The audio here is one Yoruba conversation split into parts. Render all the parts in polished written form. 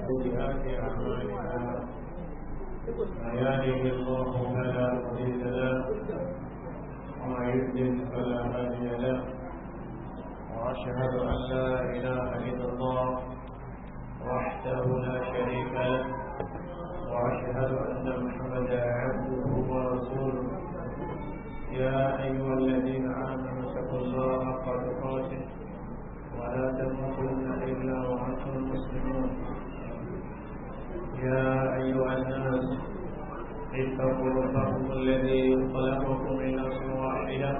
سيئات أعمالنا، من يهده الله فلا مضل له ومن يضلل فلا هادي له، وأشهد أن لا إله إلا الله وحده لا شريك له، وأشهد أن محمدا عبده ورسوله. يا أيها الذين آمنوا اتقوا الله حق تقاته ولا تموتن إلا وأنتم مسلمون. يا أيها الناس اتقوا ربكم الذي خلقكم من نفس واحدة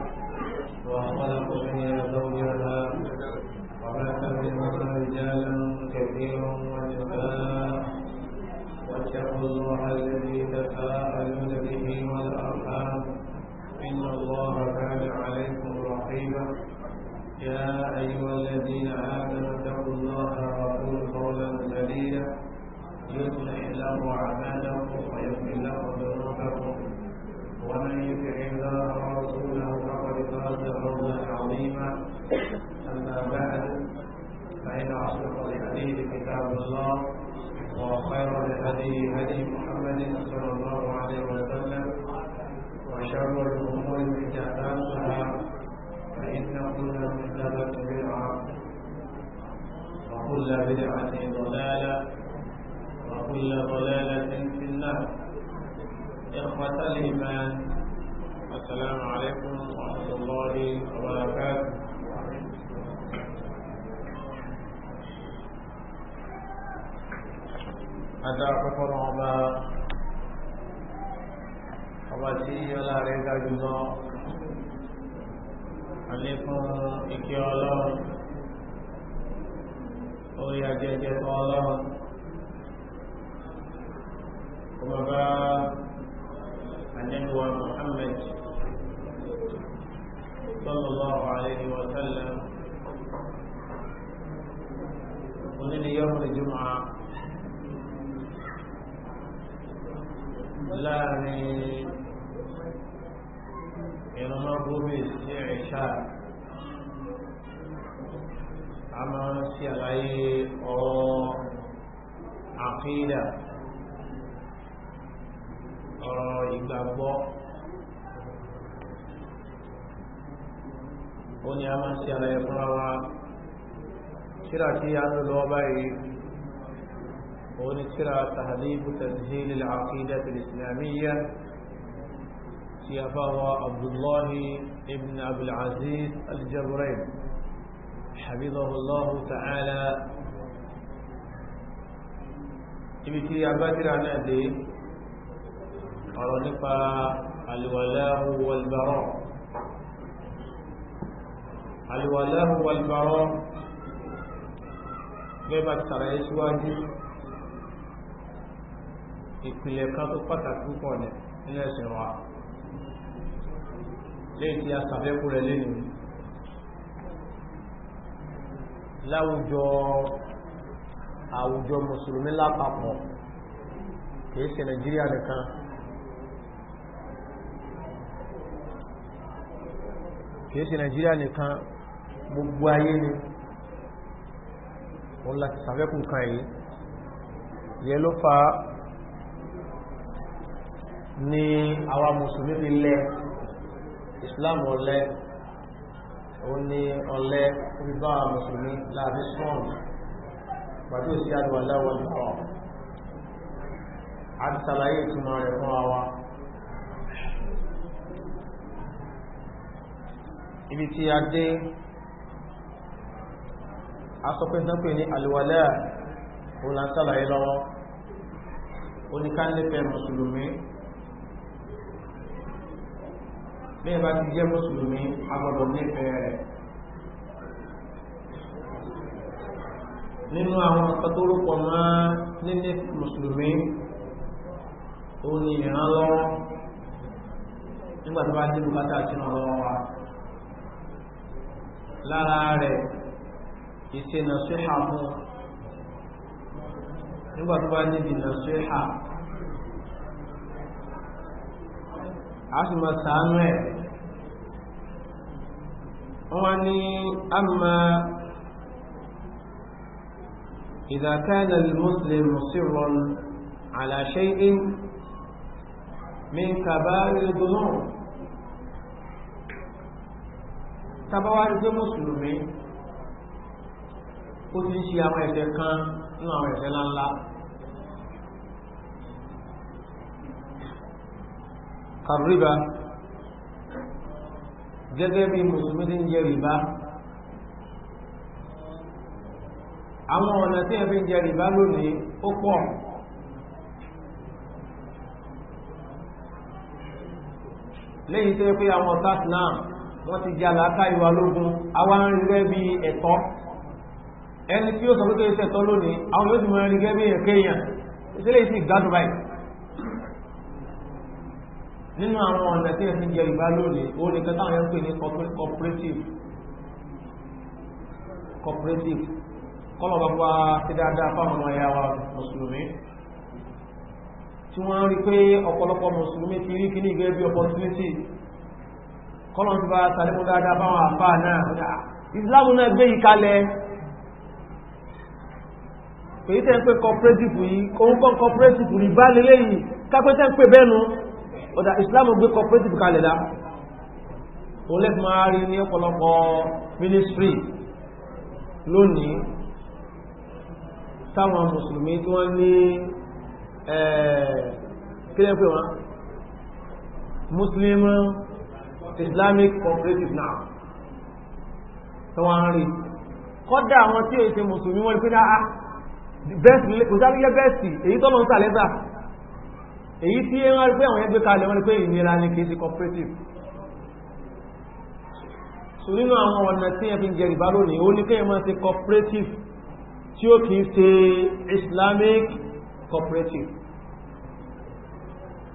وخلق منها زوجها وبث منهما رجالا كثيرا ونساء، واتقوا الله الذي تساءلون به والأرحام إن الله كان عليكم رقيبا. يا أيها الذين آمنوا اتقوا الله وقولوا قولا سديدا يصلح لكم أعمالكم ويغفر لكم ذنوبكم، ومن يطع الله ورسوله فقد فاز فوزا عظيما. أما بعد، فإن أصدق الحديث كتاب الله، وخير الهدي هدي محمد صلى الله عليه وسلم، وشر الأمور محدثاتها، فإن كل محدثة بدعة، وكل بدعة ضلالة، وكل ضلالة في النار. إخوة الإيمان، السلام عليكم ورحمة الله وبركاته. Adá pẹ́fọ́nà ọba ọba tí ọlá rẹ̀ ga jùlọ, àlékún ìkẹ́ Ọlọ́run, orí ajẹ́jẹ́ tọ́ Ọlọ́run, ọba bá Ànábì wa Muhammad sallallahu alayhi wa sallam. Òní ni yawmul jumu'ah, láàrin ìrun Maghrib sí Ìṣá, a máa ń ṣe àlàyé ọ̀rọ̀ àkídà, ọ̀rọ̀ ìgbàgbọ́. Ó ní a máa ń ṣe àlàyé fúnra wa. Tírà tí a ń lò lọ́wọ́ báyìí, ó ní tírà Tahdhibu Tadhhil al-Aqida al-Islamiyya tí a fáwọ́ Abdullahi ibn Abdul Aziz al-Jabrayn hafidhahullahu ta'ala. Ibi tí a bá tírà náà dé, ọ̀rọ̀ nípa al-wala'u wal-bara'. Al-wala'u wal-bara' gẹ́gẹ́ bá ti sàlàyé síwájú, ìpìlẹ̀ kan tó pàtàkì púpọ̀ ní nínú ẹ̀sìn wa, léyìí tí a sàfẹ́kù rẹ̀ lẹ́nu láwùjọ àwùjọ mùsùlùmí lápapọ̀, kìí ṣe Nàìjíríà nìkan. Kìí ṣe Nàìjíríà nìkan, gbogbo ayé ni wọ́n láti sàfẹ́kù kan yìí. Yẹ ló fa ní àwa mùsùlùmí fi lẹ Islam ọlẹ́, ó ní ọlẹ́ fi bá àwọn mùsùlùmí láàrin strong pàtó sí àdúwàláwọ̀ ìfọ́ àti sàlàyé ìtumọ̀ rẹ̀ fún àwa. Ibi tí a dé, a sọ pé tán pè ní àlùwàlá, ó là ń sàlàyé lọ́wọ́. Ó ní ká nífẹ̀ẹ́ mùsùlùmí. Bí ẹ bá ti jẹ́ mùsùlùmí, a gbọ́dọ̀ nífẹ̀ẹ́ rẹ̀. Nínú àwọn nǹkan tó rúpọ̀ mọ́ níní mùsùlùmí, ó ní ìrànlọ́wọ́ nígbà tó bá ní bùkátà sí ìrànlọ́wọ́ wa. Lára rẹ̀, ìṣe nàṣíhà fún nígbà tó bá níbi nàṣíhà, a sì máa ṣàánú ẹ̀. Wọ́n wá ní àmà إذا كان المسلم مصرا على شيء من كبائر الذنوب. Tàbáwá rí pé mùsùlùmí ó ti ń ṣe àwọn ẹ̀ṣẹ̀ kan nínú àwọn ẹ̀ṣẹ̀ ńláńlá, kàríbà, gẹ́gẹ́ bí mùsùlùmí ti ń jẹ rìbá. Àwọn ọ̀nà tí ẹ fi ń jẹ rìbá lónìí ó pọ̀. Lẹ́yìn tó yẹ pé àwọn ọ̀tá Islam wọ́n ti jẹ́ àlàáká ìwà lógún, àwọn ń rí rẹ́ bí ẹ̀tọ́. Ẹni tí ó sọ pé kí ẹ̀tọ́ lónìí, àwọn yóò sì mọ̀ rí gẹ́ bí ẹ̀kẹ́yàn ìṣẹ́lẹ̀ ìsì gbádùn báyìí. Nínú àwọn ọ̀nà tí ẹ fi ń jẹ rìbá lónìí, ó ní kẹta àwọn ń pè ní cooperative. Cooperative kọ́lọ̀ bá wá sí dáadáa fáwọn ọmọ ẹ̀yà wa mùsùlùmí tí wọ́n rí pé ọ̀pọ̀lọpọ̀ mùsùlùmí ti rí kíní gẹ́gẹ́ bí opportunity. Kọ́lọ̀ ti bá sàlékún dáadáa fáwọn àfáà náà. Ìsìláàmù náà gbé yìí kalẹ̀. Èyí tẹ́ ń pè cooperative yìí, òun kọ́ cooperative rí bá lélẹ́ yìí, kápẹ́ tẹ́ ń pè bẹ́nu ọ̀dà ìsìláàmù gbé cooperative kalẹ̀ dá. Òun lẹ́fì máa rí ní ọ̀pọ̀lọpọ̀ ministry lónìí táwọn mùsùlùmí tí wọ́n ní kílẹ̀ pé wọ́n Muslim Islamic Cooperative now tí wọ́n rí. Kọ́dà àwọn tí èsè mùsùlùmí wọ́n rí pé náà kò sáré bẹ́ẹ̀sì èyí tọ́lọ ń sàlẹ́sà, èyí tí wọ́n rí pé àwọn ẹgbẹ́ kalẹ̀ wọ́n rí pé ìnira ní kìí sí cooperative. So nínú àwọn ọ̀nà tí ẹ fi ń jẹ rìbá lónìí, ó ní kéèyàn máa ṣe cooperative tí ó kìí ṣe Islamic cooperative.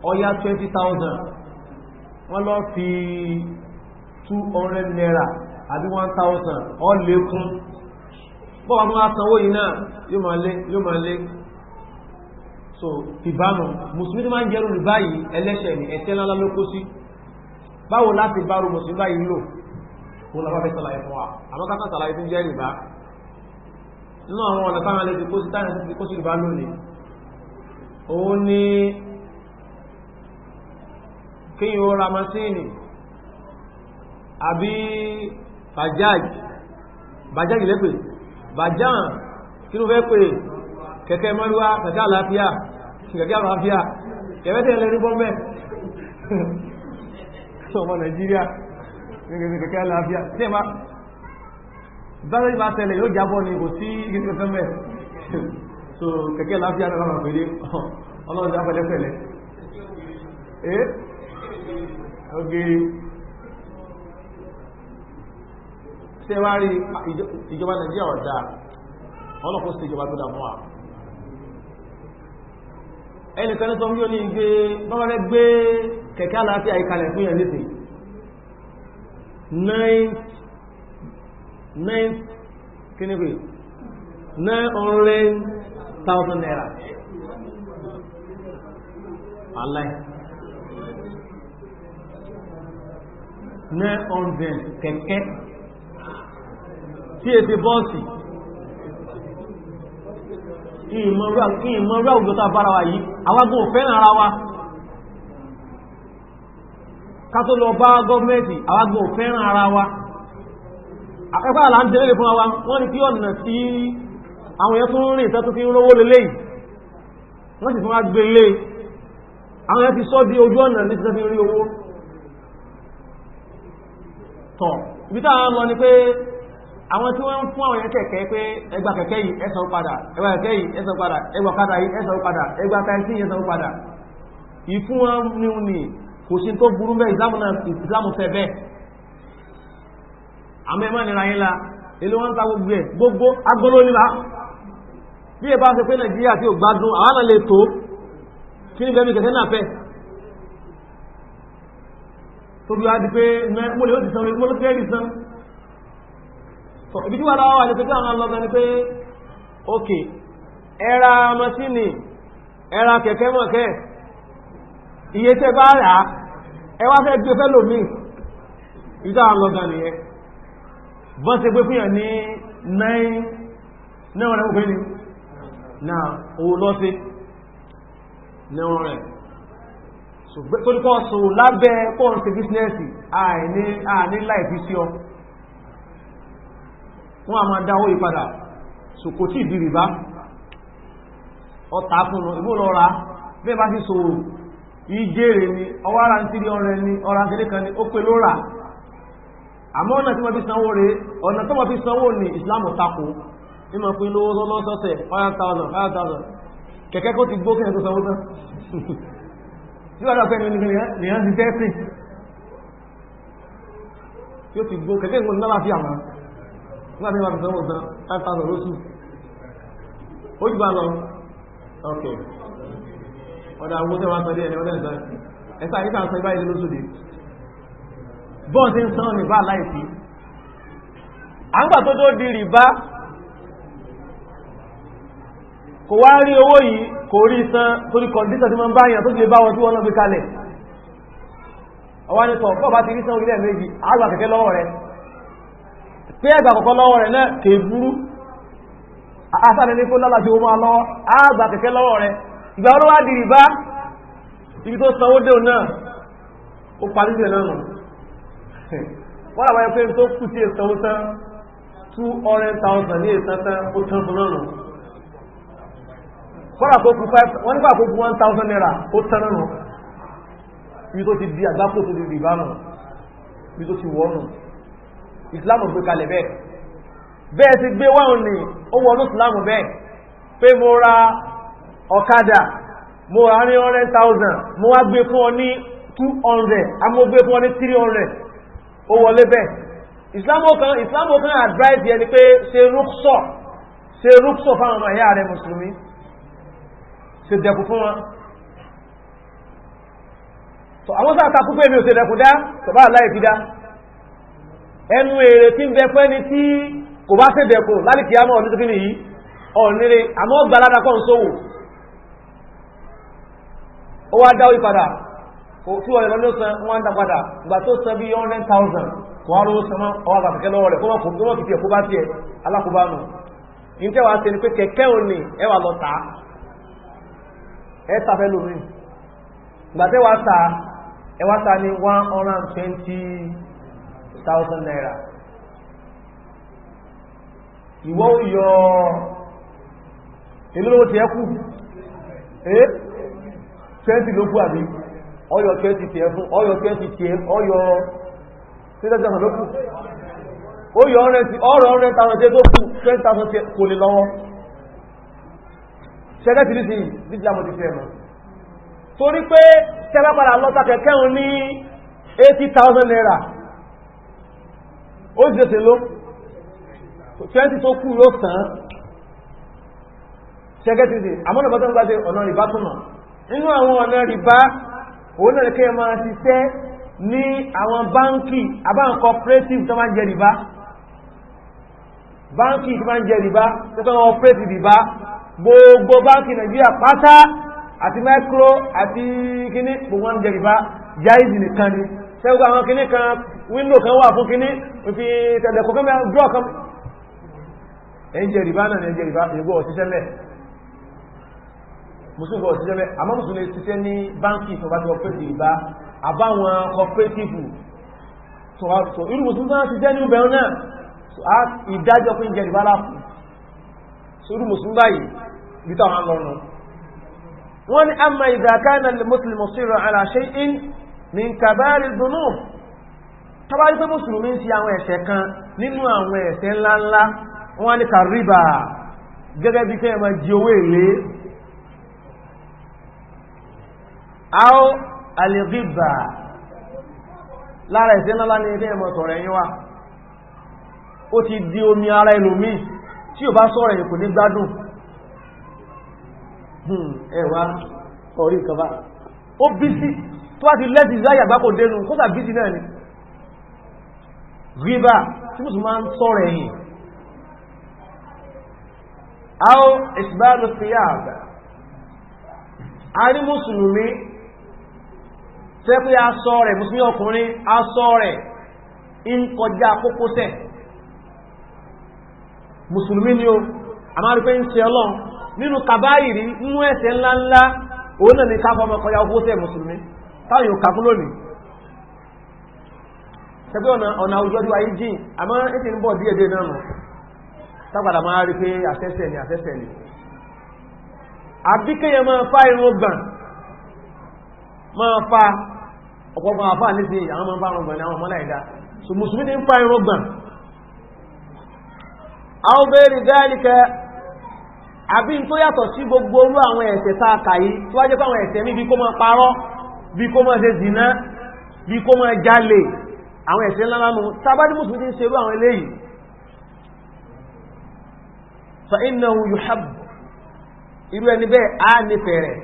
Ọya 20,000, wọ́n lọ fi 200 naira àbí 1,000 ọ lékún. Bọ́wọ́ mú sanwó yìí náà yóò máa lé, yóò máa lé. So ìbánu mùsùlùmí tó máa ń jẹ́rù rìbá yìí ẹlẹ́ṣẹ̀ ní ẹ̀ṣẹ̀ ńlá ló kó sí. Báwo láti bárò mùsùlùmí báyìí lò? Wọ́n lọ́wọ́ fẹ́ sàlàyé fún wa. Àmọ́ ká sàlàyé tó jẹ́ rìbá. Nínú àwọn ọ̀nà táwọn alẹ́ ti kó sí táwọn ti kó sí rìbá lónìí, òun ni kíyàn ó ra masíìnì àbí bajaj. Bajaj lẹ́pẹ̀ bajan, kí ló fẹ́ pè? Kẹ̀kẹ́ mọ́lúwá, kẹ̀kẹ́ àlàáfíà, kẹ̀kẹ́ àlàáfíà, kẹ̀kẹ́ tẹ́lẹ̀ ní bọ́m̀bẹ̀ ọmọ Nàìjíríà, kẹ̀kẹ́ àlàáfíà tí ẹ bá bá tẹ́lẹ̀ yóò jábọ́ ní kò sí kẹ̀kẹ́ mẹ́. So kẹ̀kẹ́ àlàáfíà náà lọ́nà pẹ̀lú ọlọ́run já pẹ̀lẹ́pẹ̀lẹ́. Eh, okay. Ṣe wá rí ìjọba Nàìjíríà ọ̀dá, ọlọ́pọ̀ sí ìjọba tó dàmú à. Ẹnìkan ní sọmí ní gbé bọ́bá rẹ̀ gbé kẹ̀kẹ́ àlàáfíà ìkalẹ̀ fún yẹn nìsìn 9 kíní pé 900,000 naira aláì 900 kẹ̀kẹ́ tí è ti bọ́ọ̀sì. Ìmọ̀rú àwùjọ tá bára wa yìí, àwágún ò fẹ́ràn ara wa. Ká tó lọ bá gọ́ọ̀mẹ́ntì, àwágún ò fẹ́ràn ara wa. Àpẹẹpẹ́ àlà ń tẹ́lẹ̀ fún wa, wọ́n ní kí ọ̀nà tí àwọn èèyàn tún rìn tẹ́ tó fi ń rówó lélẹ̀ yìí, wọ́n sì fún wa gbé lé. Àwọn èèyàn ti sọ́ di ojú ọ̀nà ní tẹ́ fi rí owó. Tọ̀ ibi táwọn lọ ni pé àwọn tí wọ́n ń fún àwọn èèyàn kẹ̀kẹ́ pé ẹgbà kẹ̀kẹ́ yìí ẹ san padà, ẹgbà kẹ̀kẹ́ yìí ẹ san padà, ẹgbà ọ̀kadà yìí ẹ san padà, ẹgbà taxi yìí ẹ san padà. Ìfún wọn ní ní kò sí tó burú bẹ́ẹ̀, ìsìlámù náà ìsìlámù fẹ́ bẹ́ẹ̀. Àmọ́ ẹ̀mọ́ nira yín la, èlé wọn ń ta gbogbo ẹ̀, gbogbo agbolo nílá. Bí ẹ bá ṣe pé Nàìjíríà tí ò gbádùn, àwọn náà lè tó. Kí ni bẹ́ẹ̀ mi kẹ̀kẹ́ náà fẹ́? Tóbi wá di pé mo lè ó ti san, mo ló fẹ́ rí san. Ibi tí wà láwọ́ wà ní pé tí àwọn ọlọ́gbọ́n ni pé ok, ẹra masíìnì, ẹra kẹ̀kẹ́ mọ̀kẹ́, iye tẹ́ bá rà ẹ wá fẹ́ gbé fẹ́lòmí. Ibi tí àwọn ọlọ́gbọ́n nìyẹn. Bọ́n ṣe gbé fún yàn ní 900 Náà owó lọ́sí níwọ̀n rẹ̀. Torí kọ́ sọ lábẹ́ pọ́n ṣe bísínẹ́sì, àìní láìfí sí ọ. Wọ́n a máa dáwó ìpadà, so kò tí ìdí rìbá. Ọta fún un, ìbò lọ ra, bí bá sí sòrò, ìjèrè ni, ọwọ́ ara ń tírí ọrẹ ni, ọ̀rá kéré kan ni, ó pé ló rà. Àmọ́ ọ̀nà tí wọ́n fi sanwó rẹ̀, ọ̀nà tó wọ́n fi sanwó ní Ìsìlámù tako. Ìmọ̀ pín lówó lọ́sọ̀ọ̀sẹ̀, 5,000, 5,000. Kẹ̀kẹ́ kó ti gbó kí ẹ̀ tó sanwó tán. Tí wọ́n dàpẹ́ ní ìyàn ti fẹ́ sí. Yóò ti gbó kẹ̀kẹ́ ìgbóhùn náà fi àwọn. Nígbà tí wọ́n fi sanwó tán, 5,000 lóṣù. Ó jù bá lọ. Ok. Ọ̀dà owó tẹ́wàá sọ díẹ̀ ní ọdẹ́ ìsọ. Ẹ̀sà ìsà ń sọ ibá ìlú lóṣù dé. Bọ́ọ̀ tí ń sán ní bá láìsí. Àǹgbà tó tó di rìbá, kò wá rí owó yìí, kò rí san torí kọ̀ndíṣà tí wọ́n bá yàn tó ti lè bá wọn tí wọ́n náà gbé kalẹ̀. Ọwá ní tọ̀, bọ́ọ̀ bá ti rí san orílẹ̀ méjì, àgbà kẹ̀kẹ́ lọ́wọ́ rẹ̀. Pé ẹgbà kọ̀kọ́ lọ́wọ́ rẹ̀ náà kè burú. Asálẹ̀ ní kó lálà tí ó máa lọ́wọ́, àgbà kẹ̀kẹ́ lọ́wọ́ rẹ̀. Ìgbà ó wá di rìbá, ibi tó sanwó dé náà, ó parí sí ẹ̀ náà nù. Wọ́n àwọn ẹgbẹ́ tó kú sí ìsanwó tán 200,000 ní ìsan tán, ó tán fún náà. Kọ́nà kó kú 5, wọ́n nígbà kó kú 1,000 naira, ó tán náà. Ibi tó ti di àgbákò tó di rìbá nù, ibi tó ti wọ́ nù. Ìsìlámù gbé kalẹ̀ bẹ́ẹ̀. Bẹ́ẹ̀ ti gbé wáhùn ní ó wọnú ìsìlámù bẹ́ẹ̀. Pé mo ra ọ̀kadà, mo ra ní 100,000, mo wá gbé fún ọ ní 200, a mo gbé fún ọ ní 300. Ó wọlé bẹ́ẹ̀. Ìsìlámù kan advice yẹn ni pé ṣe rúksọ̀ fáwọn ọmọ ìyá rẹ̀ mùsùlùmí, ṣe dẹ̀kù fún wọn. So àwọn sáà takú pé mi ò ṣe dẹ̀kù dá, tọ̀bá aláì fi dá. Ẹnu èrè tí ń bẹ fẹ́ ni tí kò bá ṣe dẹ̀kù lálìkí àmọ́ ọdún tó kí nìyí ọ̀nìrè, àmọ́ gbalada kọ́ ń sówò. Ó wá dáwó ìpadà, tí wọ́n lọ ní ó san, wọ́n ń dá padà. Ìgbà tó san bí 100,000, kò wá rówó san mọ́, ọwọ́ àgbà kẹ̀kẹ́ lọ́wọ́ rẹ̀, kó mọ́ fi tiẹ̀ kó bá tiẹ̀ alákòóbá nù. Ní tẹ́ wàá ṣe ni pé kẹ̀kẹ́ ò ní ẹ wà lọ tà á, ẹ ta fẹ́ lómi. Ìgbà tẹ́ wàá tà á, ẹ wá ta ní 120,000 naira. Ìwọ yọ èló lówó tiẹ̀ kù, 20 ló kú àbí? Ọyọ 20 tiẹ̀ fún, ọyọ 20 tiẹ̀, ọyọ 30,000 ló kù. Ó yọ ọ̀rọ̀ 100,000 tí ó kù, 20,000 tí kò lè lọ́wọ́. Ṣẹ́gẹ́ ti rí sí ìdíjìlámù ti fẹ́ mọ́. Torí pé tẹ́bá padà lọ́ta kẹ̀kẹ́ òun ní 80,000 naira, ó sì ṣe ló 20 tó kù yóò sàn. Ṣẹ́gẹ́ ti rí, àmọ́ ọ̀nà bá tó ń gbáṣe ọ̀nà rìbá tó nà. Nínú àwọn ọ̀nà rìbá, òun náà kẹ́ máa ṣiṣẹ́ ní àwọn báńkì àbáwọn cooperative tó máa ń jẹ rìbá. Báńkì tó máa ń jẹ rìbá, tó kọ́ cooperative rìbá, gbogbo báńkì Nàìjíríà pátá àti micro àti kíní gbogbo wọn ń jẹ rìbá. Jaiz nìkan ni. Ṣẹ́gbogbo àwọn kíní kan, window kan wà fún kíní, fi tẹ̀lẹ̀kọ́ kan draw kan. Ẹ ń jẹ rìbá náà ni, ẹ ń jẹ rìbá, ìgbó òṣìṣẹ́ mẹ́. Mùsùlùmí òṣìṣẹ́ mẹ́, àmọ́ mùsùlùmí ṣiṣẹ́ ní báńkì tó bá ti cooperative rìbá, àbáwọn cooperative. So irú mùsùlùmí tó ṣiṣẹ́ ní ibẹ̀ náà, ìdájọ́ pé ń jẹ rìbá láàfù. So irú mùsùlùmí báyìí, ibi táwọn lọ́nu. Wọ́n ní amma idha kana al-muslimu sirran ala shay'in min kabari dhunub. Tó bá rí pé mùsùlùmí ń ṣe àwọn ẹ̀ṣẹ̀ kan nínú àwọn ẹ̀ṣẹ̀ ńláńlá, wọ́n ní kàríbà, gẹ́gẹ́ bí kẹ́ máa jí owó èlé, aw al-ghibba, lára ẹ̀ṣẹ̀ ńláńlá ní kẹ́ máa sọ̀rọ̀ ẹ̀yìn wa. Ó ti di omi ara ẹlòmíì, tí ò bá sọ̀rọ̀ ẹ̀yìn kò ní gbádùn. Ẹwà orí ìkọba ó bísí tó wá ti lẹ́sì ìzáyà àgbákò dénú kó sà bísí náà ni. Ríbà tí mùsùlùmí máa ń sọ̀rọ̀ ẹ̀yìn, aw isbalu thiyab, a rí mùsùlùmí tẹ́ pé aṣọ rẹ̀, mùsùlùmí ọkùnrin aṣọ rẹ̀ ń kọjá kókósẹ̀. Mùsùlùmí ni ó, a máa rí pé ń ṣe Ọlọ́run, Nínú kàbáyìrí, nínú ẹ̀ṣẹ̀ ńláńlá, òun náà ni ká fọmọ kọjá kókósẹ̀ mùsùlùmí táwọn yóò kàkún lónìí. Ṣẹgbẹ́ ọ̀nà àwùjọ tí wáyé jìn, àmọ́ ètì ń bọ̀ díẹ̀díẹ̀ náà nù, tápadà máa rí pé àṣẹ́sẹ̀ ni, àṣẹ́sẹ̀ ni. Àbí kéèyàn máa fa irun gbọ̀n, máa fa ọ̀pọ̀pọ̀ àfáà ní sí àwọn máa ń fa irun gbọ̀n ní àwọn ọmọ láìdá. So mùsùlùmí ti ń fa irun gbọ̀n. Àwọn bèèrè gáàlìkẹ́ àbí tó yàtọ̀ sí gbogbo orú àwọn ẹ̀ṣẹ̀ tá a kà yìí, tó wá jẹ́ pé àwọn ẹ̀ṣẹ̀ mi bí kó máa parọ́, bí kó máa ṣe zìná, bí kó máa jalè, àwọn ẹ̀ṣẹ̀ ńlá lánú tàbí mùsùlùmí ti ń ṣerú àwọn eléyìí, fa innahu yuhab, irú ẹni bẹ́ẹ̀ á nífẹ̀ẹ́ rẹ̀.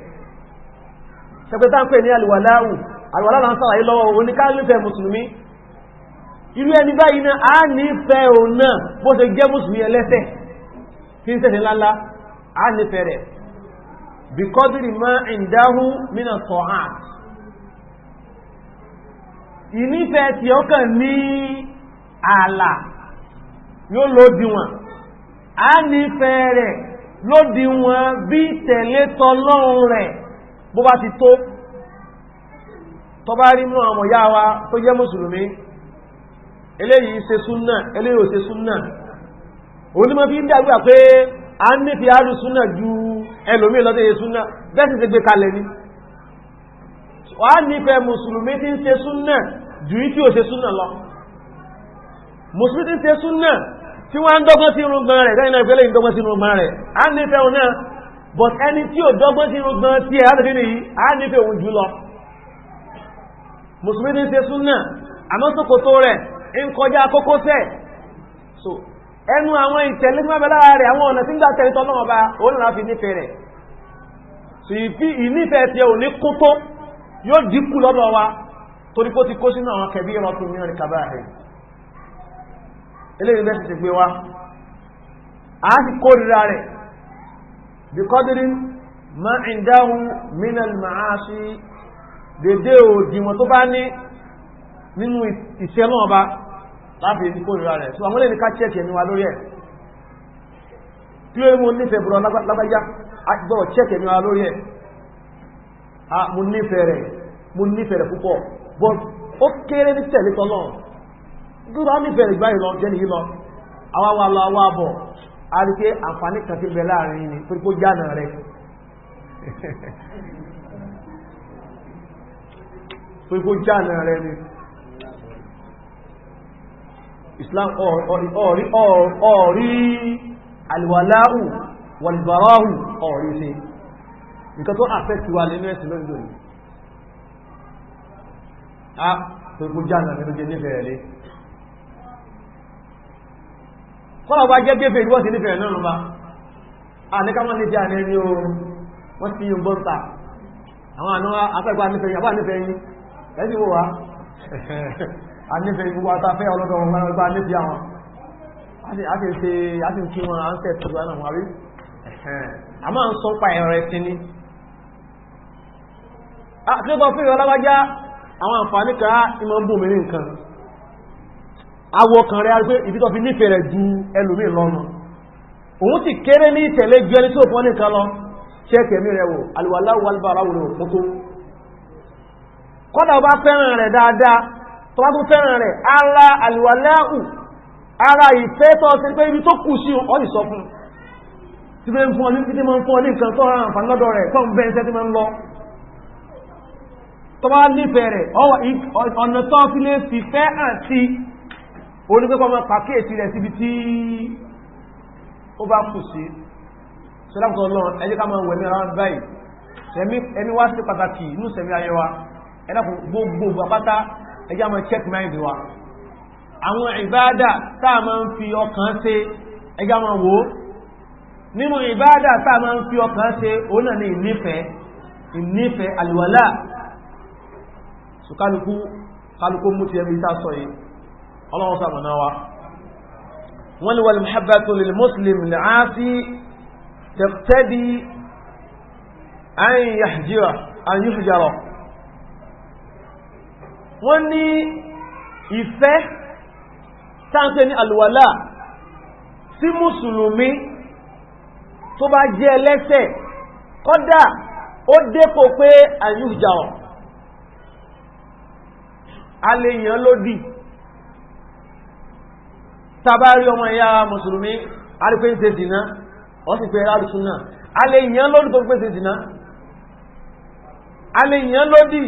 Ṣẹpẹ́tà ń pè ní alwàláwù, alwàláwù là ń sàlàyé lọ́wọ́, oníká nífẹ̀ẹ́ mùsùlùmí. Irú ẹni báyìí náà á nífẹ̀ẹ́ òun náà bó ṣe jẹ́ mùsùlùmí ẹlẹ́ṣẹ̀ tí ń ṣẹ̀ṣẹ̀ ńláńlá, á nífẹ̀ẹ́ rẹ̀. Bí qadri ma indahu mina ta'at, ìnífẹ̀ẹ́ tí ó kàn ní ààlà yóò lódiwọ̀n, á nífẹ̀ẹ́ rẹ̀ lódiwọ̀n bí tẹ̀lé tọlọ́run rẹ̀ bó bá ti tó. Tó bá rí mú àwọn ìyá wa tó jẹ́ mùsùlùmí, eléyìí ṣe súnnà, eléyìí ò ṣe súnnà, onímọ̀ fi ń dàgbà pé a ń nífẹ̀ẹ́ àrùn súnnà ju ẹlòmíì lọ́dẹ̀ yẹ súnnà, bẹ́ẹ̀ sì ṣe gbé kalẹ̀ ni. Wà á nífẹ̀ẹ́ mùsùlùmí tí ń ṣe súnnà ju í tí ò ṣe súnnà lọ. Mùsùlùmí tí ń ṣe súnnà tí wọ́n ń dọ́gbọ́n sí irùngbọ̀n rẹ̀, lẹ́yìn náà ìpínlẹ̀ ìdọ́gbọ́n sí irùngbọ̀n rẹ̀, á nífẹ̀ẹ́ òun náà, but ẹni tí ò dọ́gbọ́n sí irùngbọ̀n tí ẹ̀ á nìyí, á nífẹ̀ẹ́ òun jù lọ. Mùsùlùmí tí ń ṣe súnnà àmọ́ ṣòkòtò rẹ̀ ń kọjá kókósẹ̀, so ẹnu àwọn ìtẹ̀lé tí wọ́n bẹ lára rẹ̀, àwọn ọ̀nà tí ń gbà tẹ̀lé tọ́lọ́run ọba, òun náà fi nífẹ̀ẹ́ rẹ̀. So ìnífẹ̀ẹ́ tí ẹ ò ní kó tó yóò dínkù lọ́dọ̀ wa, torí kó ti kó sínú àwọn kẹbí ọ̀rọ̀ tó mìíràn kàbá rẹ̀. Eléyìí bẹ́ẹ̀ sì ti gbé wa, a sì kórìíra rẹ̀. Bí kọ́dírí ma indahu minal ma'asi, dédé òdìwọ̀n tó bá ní nínú ìṣẹ́ náà bá láti ní kórìíra rẹ̀. So àwọn lè ní ká chẹ́kì ẹ̀mí wa lórí ẹ̀. Kí ló mú nífẹ̀ẹ́ bùrọ̀ lágbájá, gbọ́dọ̀ chẹ́kì ẹ̀mí wa lórí ẹ̀. Mo nífẹ̀ẹ́ rẹ̀, mo nífẹ̀ẹ́ rẹ̀ púpọ̀, but ó kéré ní tẹ̀lé tọ́lọ́. Gbọ́dọ̀ á nífẹ̀ẹ́ rẹ̀ gbáyìí lọ jẹ́ nìyí lọ, àwa wa lọ àwa bọ̀, a rí pé àǹfààní kan ti bẹ láàrin ni torí kó jánà rẹ̀, torí kó jánà rẹ̀ ni. Islam ọ̀rí alwàláhù wàlbàráhù ọ̀rí sí nǹkan tó affect wa nínú ẹ̀sìn lónìí lónìí. A torí kó jánà rẹ̀ ló jẹ́ nífẹ̀ẹ́ rẹ̀. Kọ́lá bá jẹ́ gẹ́fẹ́ ìwọ́n ti nífẹ̀ẹ́ náà lọ́ba, a ní ká wọ́n ní jẹ́ àní ẹni o, wọ́n ti yíò gbọ́ntà àwọn àná afẹ́gbà nífẹ̀ẹ́ yìí ẹ̀sì wò wá a nífẹ̀ẹ́ gbogbo àtàfẹ́ ọlọ́dọ̀ wọn gbá nífẹ̀ẹ́ àwọn a sì ṣe a sì kí wọn à ń tẹ̀ tó náà wọ́n rí a máa ń sọ pa ẹ̀rọ ẹ̀sìn ni. Kí ló bá fún ìrọ̀láwájá àwọn àǹfààní kan ìmọ̀ ń bù mí ní nǹkan awọ kan rẹ̀ pé ibi tó fi nífẹ̀ẹ́ rẹ̀ ju ẹlòmíì lọ́nà, òun sì kéré ní ìtẹ̀lé ju ẹni tí ò fọ́ nìkan lọ. Ṣẹ́ẹ̀kì ẹ̀mí rẹ̀ wò, alwàláwù wàlbàráwù rẹ̀ òkú tó. Kọ́dà ọba fẹ́ràn rẹ̀ dáadáa, tó bá tún fẹ́ràn rẹ̀, ara alwàláwù, ara ìfẹ́ tó ṣe pé ibi tó kù sí ọ sì sọ fún tí mọ́ ń fún ọ ní títí mọ́ ń fún ọ ní nǹkan tó rán àǹfààní lọ́dọ̀ rẹ̀ tó ń bẹ́ iṣẹ́ tí mọ́ ń lọ. Tó bá nífẹ̀ẹ́ rẹ̀, ọ̀nà tó fi lè fìfẹ́ àti onípẹ́kọ́ ọmọ pàkíyèsí rẹ̀ síbi tí ó bá kù sí. Ṣọ́lápùtọ̀ ọlọ́run, ẹ jẹ́ ká máa wẹ̀mí ara báyìí. Ẹ̀mí wá sí pàtàkì inú sẹ̀mí ayé wa. Ẹ dákun gbogbo àpáta ẹ jẹ́ á máa check mind wa. Àwọn ìbáadà tá a máa ń fi ọkàn ṣe, ẹ jẹ́ á máa wò ó. Nínú ìbáadà tá a máa ń fi ọkàn ṣe, òun náà ní ìnífẹ̀ẹ́, ìnífẹ̀ẹ́ àlùwàlá. So kálukú kálukú mú ti ẹ̀mí tá sọ yìí. Ọlọ́run sàmọ̀ná wa. Wọ́n ni wal muhabbatu lil muslim al-aasi taqtadi an yahjira an yuhjara. Wọ́n ní ìfẹ́ táǹpẹ́ ní àlùwàlá sí mùsùlùmí Tó bá jẹ́ ẹlẹ́ṣẹ̀, kódà ó dépò pé àyújà ọ̀ a lè yàn lódì. Tàbá rí ọmọ ìyá mùsùlùmí, a rí pé ń ṣe zìná, wọ́n sì pé alùsùnà, a lè yàn lódì tó pé ń ṣe zìná. A lè yàn lódì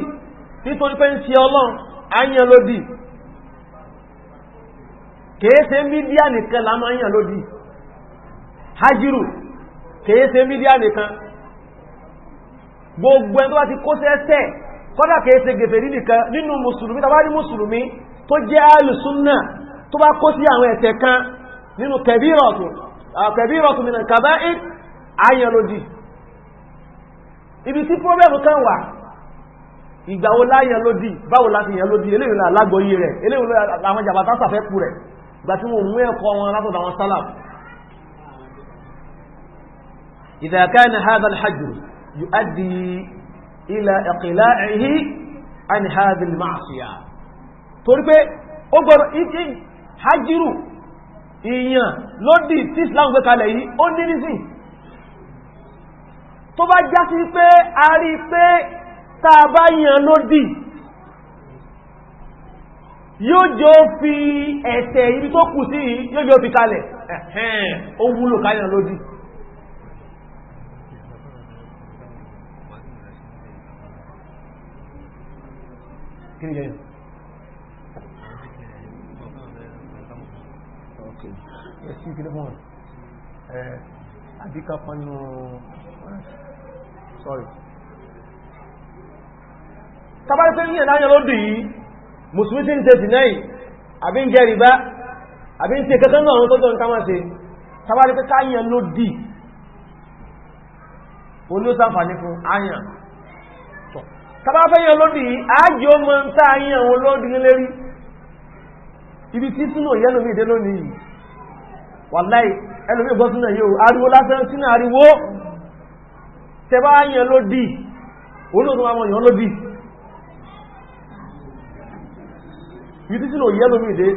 nítorí pé ń ṣe Ọlọ́run, a yàn lódì. Kèése mídíà nìkan la máa yàn lódì. Hajiru kèése mídíà nìkan. Gbogbo ẹni tó bá ti kó sẹ́sẹ̀, kódà kèése gèfèrí nìkan nínú mùsùlùmí, tàbá rí mùsùlùmí tó jẹ́ alùsùnà tó bá kó sí àwọn ẹ̀ṣẹ̀ kan nínú kẹbírọ̀tù minal kaba'ir, àyàn lódì. Ibi tí pọ́blẹ̀mù kan wà, ìgbàwo láyàn lódì, báwo láti yàn lódì, eléyìí lágbọ́yé rẹ̀, eléyìí àwọn jàbátá sàfẹ́kù rẹ̀, ìgbà tí wọ́n mú ẹ̀kọ́ wọn látọ̀dọ̀ àwọn sálàf. Idha kana hadha al-hajr yuaddi ila iqla'ihi an hadhihi al-ma'siyah. Torí pé ó gbọ́dọ̀ ìdí hajiru ìyàn lódì tí Islam gbé kalẹ̀ yìí, ó ní nísìn. Tó bá já sí pé a rí pé tá a bá yàn lódì, yóò jọ fi ẹ̀ṣẹ̀ ibi tó kù sí yóò jọ fi kalẹ̀, ẹ̀hẹ́n, ó wúlò káyàn lódì. Kí ni jẹ́? Ẹ̀sí ìkìlẹ̀ fún ẹ̀ àbíká pọ̀nù, sorry. Tàbí pé yíyàn láyàn lódì yìí, mùsùlùmí tí ń ṣe sìnà yìí, àbí ń jẹ rìbá, àbí ń ṣe kankan náà àwọn tó jọ ń ká máa ṣe, tàbí pé káyàn lódì oní ó ṣàǹfààní fún àyàn. Tàbí fẹ́ yàn lódì yìí, ájò mọ́ ń tá àyàn òun lódì lérí. Ibi tí súnà yẹ́lòmí ìdé lónìí yìí, wàláì ẹlòmí gbọ́ súnà yóò ariwo lásán sínú ariwo. Tẹbá yàn lódì, olóòtú àwọn yàn lódì. Ibi tí súnà yẹ́lòmí ìdé,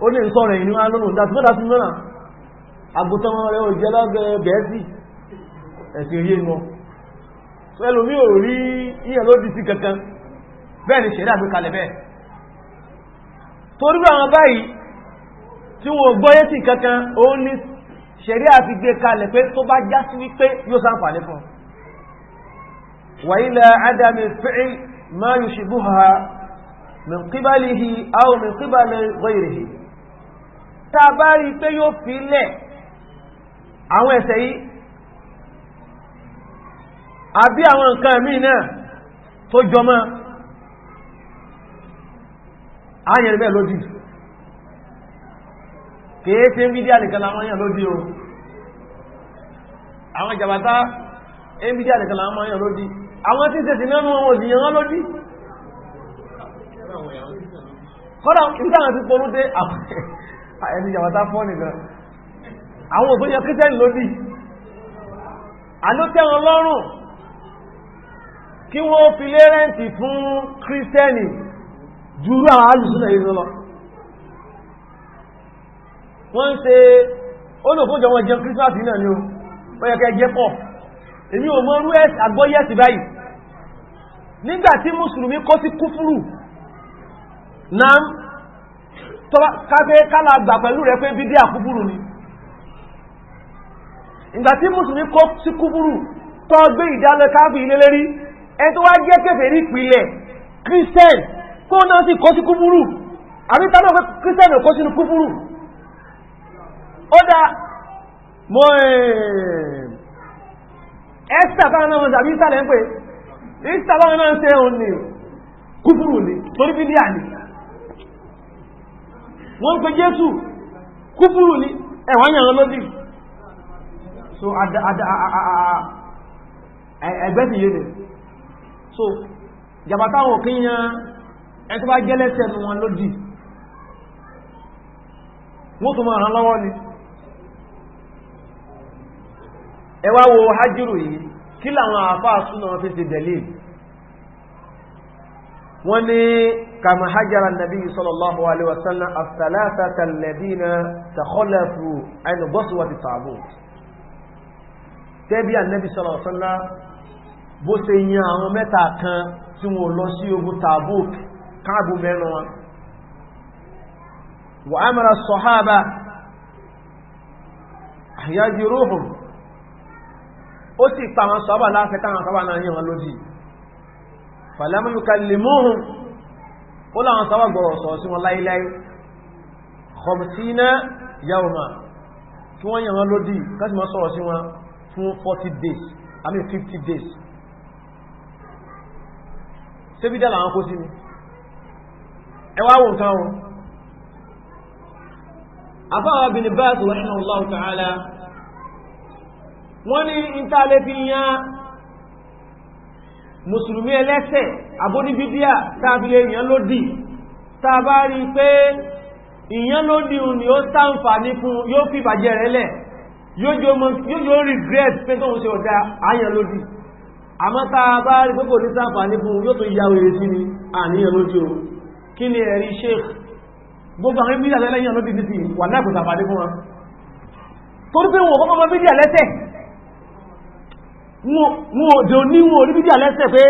ó ní sọ̀rọ̀ ẹ̀yìn ní wọn lónìí dá sí mọ́nà àgùntàn rẹ̀ ò jẹ́ lọ́gẹ̀ gẹ̀ẹ́sì ẹ̀sìn rí wọn. Ẹlòmí ò rí yíyàn lódì sí kankan. Bẹ́ẹ̀ ni ṣẹ̀rí àgbékalẹ̀ bẹ́ẹ̀. Torí àwọn báyìí tí wọ́n gbọ́yé sí kankan, ó ní ṣẹ̀rí àti gbé kalẹ̀ pé tó bá já sí wípé yóò ṣàǹfààní fún. Wa ila adami fi'l ma yushbihuha min qibalihi aw min qibali ghayrihi. Tá a bá rí pé yóò fi lẹ̀ àwọn ẹ̀ṣẹ̀ yìí àbí àwọn nǹkan míì náà tó jọmọ́, àyàn bẹ́ẹ̀ lódì. Kèé ṣe ń bídíà nìkan láwọn yàn lódì o. Àwọn ìjàbátá ń bídíà nìkan láwọn yàn lódì. Àwọn tí ń ṣe sìná nú wọn ò sì yàn wọ́n lódì. Kọ́dà ìtàwọn ti porú dé ẹni ìjàbátá fọ́ nìkan. Àwọn òfin yan kírísítẹ́nì lódì. Àló tẹ́ wọn lọ́rùn kí wọ́n fi lé rẹ́ǹtì fún kírísítẹ́nì jùrú àwọn alùsùnà yìí lọ. Wọ́n ń ṣe olùfójọ wọn jẹun Christmas náà ni ó wọ́n yẹ kẹ́ jẹ́ pọ̀. Èmi ò mọ̀ rú àgbọ́yẹ̀sì báyìí. Nígbàtí mùsùlùmí kó sí kúfúrù náà, káfẹ́ kálà gbà pẹ̀lú rẹ̀ pé bídíà kúfúrù ni. Ìgbàtí mùsùlùmí kó sí kúfúrù tó gbé ìdálẹ́ káfí ilé lérí, ẹni tó wá jẹ́ kèfèrí ìpìlẹ̀ Christian kó náà sì kó sí kúfúrù, àbí tánà pé Christian ò kó sínú kúfúrù. Ó dá mọ́ ẹ́sítà táwọn náà àbí ìsàlẹ̀ ń pè ìsítà táwọn náà ń ṣe òun ní kúfúrù ní torí bídíà ní. Wọ́n ń pe Jésù kúfúrù ní, ẹ̀wọ̀n yàn lódì. So ẹgbẹ́ sì yé ni. So jàbátá wọn kí yan ẹni tó bá jẹ́ lẹ́sẹ̀ nu wọn lódì, wọ́n tó máa ràn lọ́wọ́ ni. Ẹ wá wo hajjiru yìí, kí làwọn àfáà súnà wọn fi ṣe dalil. Wọ́n ní kama hajjara nabi sallallahu alaihi wasallam as-salasata alladhina takhallafu an ghazwati Tabuk. Tẹ́bí Ànábì sallallahu alaihi wasallam bó ṣe yan àwọn mẹ́ta kan tí wọ́n lọ sí ogun Tabuk, Káàbù mẹ́rin wọn. Wa amara as-sahaba yajiruhum, ó sì pa àwọn sọ́bà láti káwọn sọ́bà náà yìn wọn lódì. Falam yukallimuhum, ó láwọn sọ́bà gbọ́rọ̀ sọ sí wọn láíláí khamsina yawma, kí wọ́n yìn wọn lódì kásì mọ́ sọ̀rọ̀ sí wọn fún 40 days, I mean 50 days. Ṣé bídá làwọn kó sí ni? Ẹwà wọn kan wọn. Àfáwà Ibn Baz rahimahullahu ta'ala wọ́n ní ìtàlẹ́ fi yán mùsùlùmí ẹlẹ́sẹ̀ àbóníbídíà tàbílẹ̀ ìyàn lódì, tàbá rí pé ìyàn lódì ni ó ṣàǹfààní fún, yóò fi ìbàjẹ́ rẹ̀ lẹ̀, yóò jọ regret pé tóun ṣe ọ̀dá àyàn lódì. Àmọ́ tàbá rí pé kò ní ṣàǹfààní fún, yóò tó ya wèrè sí ni, àníyàn lódì o. Kí ni ẹ̀rí Sheikh? Gbogbo àwọn bídíà lẹ́lẹ́yìn lódì ní ti wà náà kò ṣàǹfààní fún wọn, torí pé wọn kọ́kọ́ mọ bídíà lẹ́sẹ̀, wọn ò dò ní wọn orí bídíà lẹ́sẹ̀ pé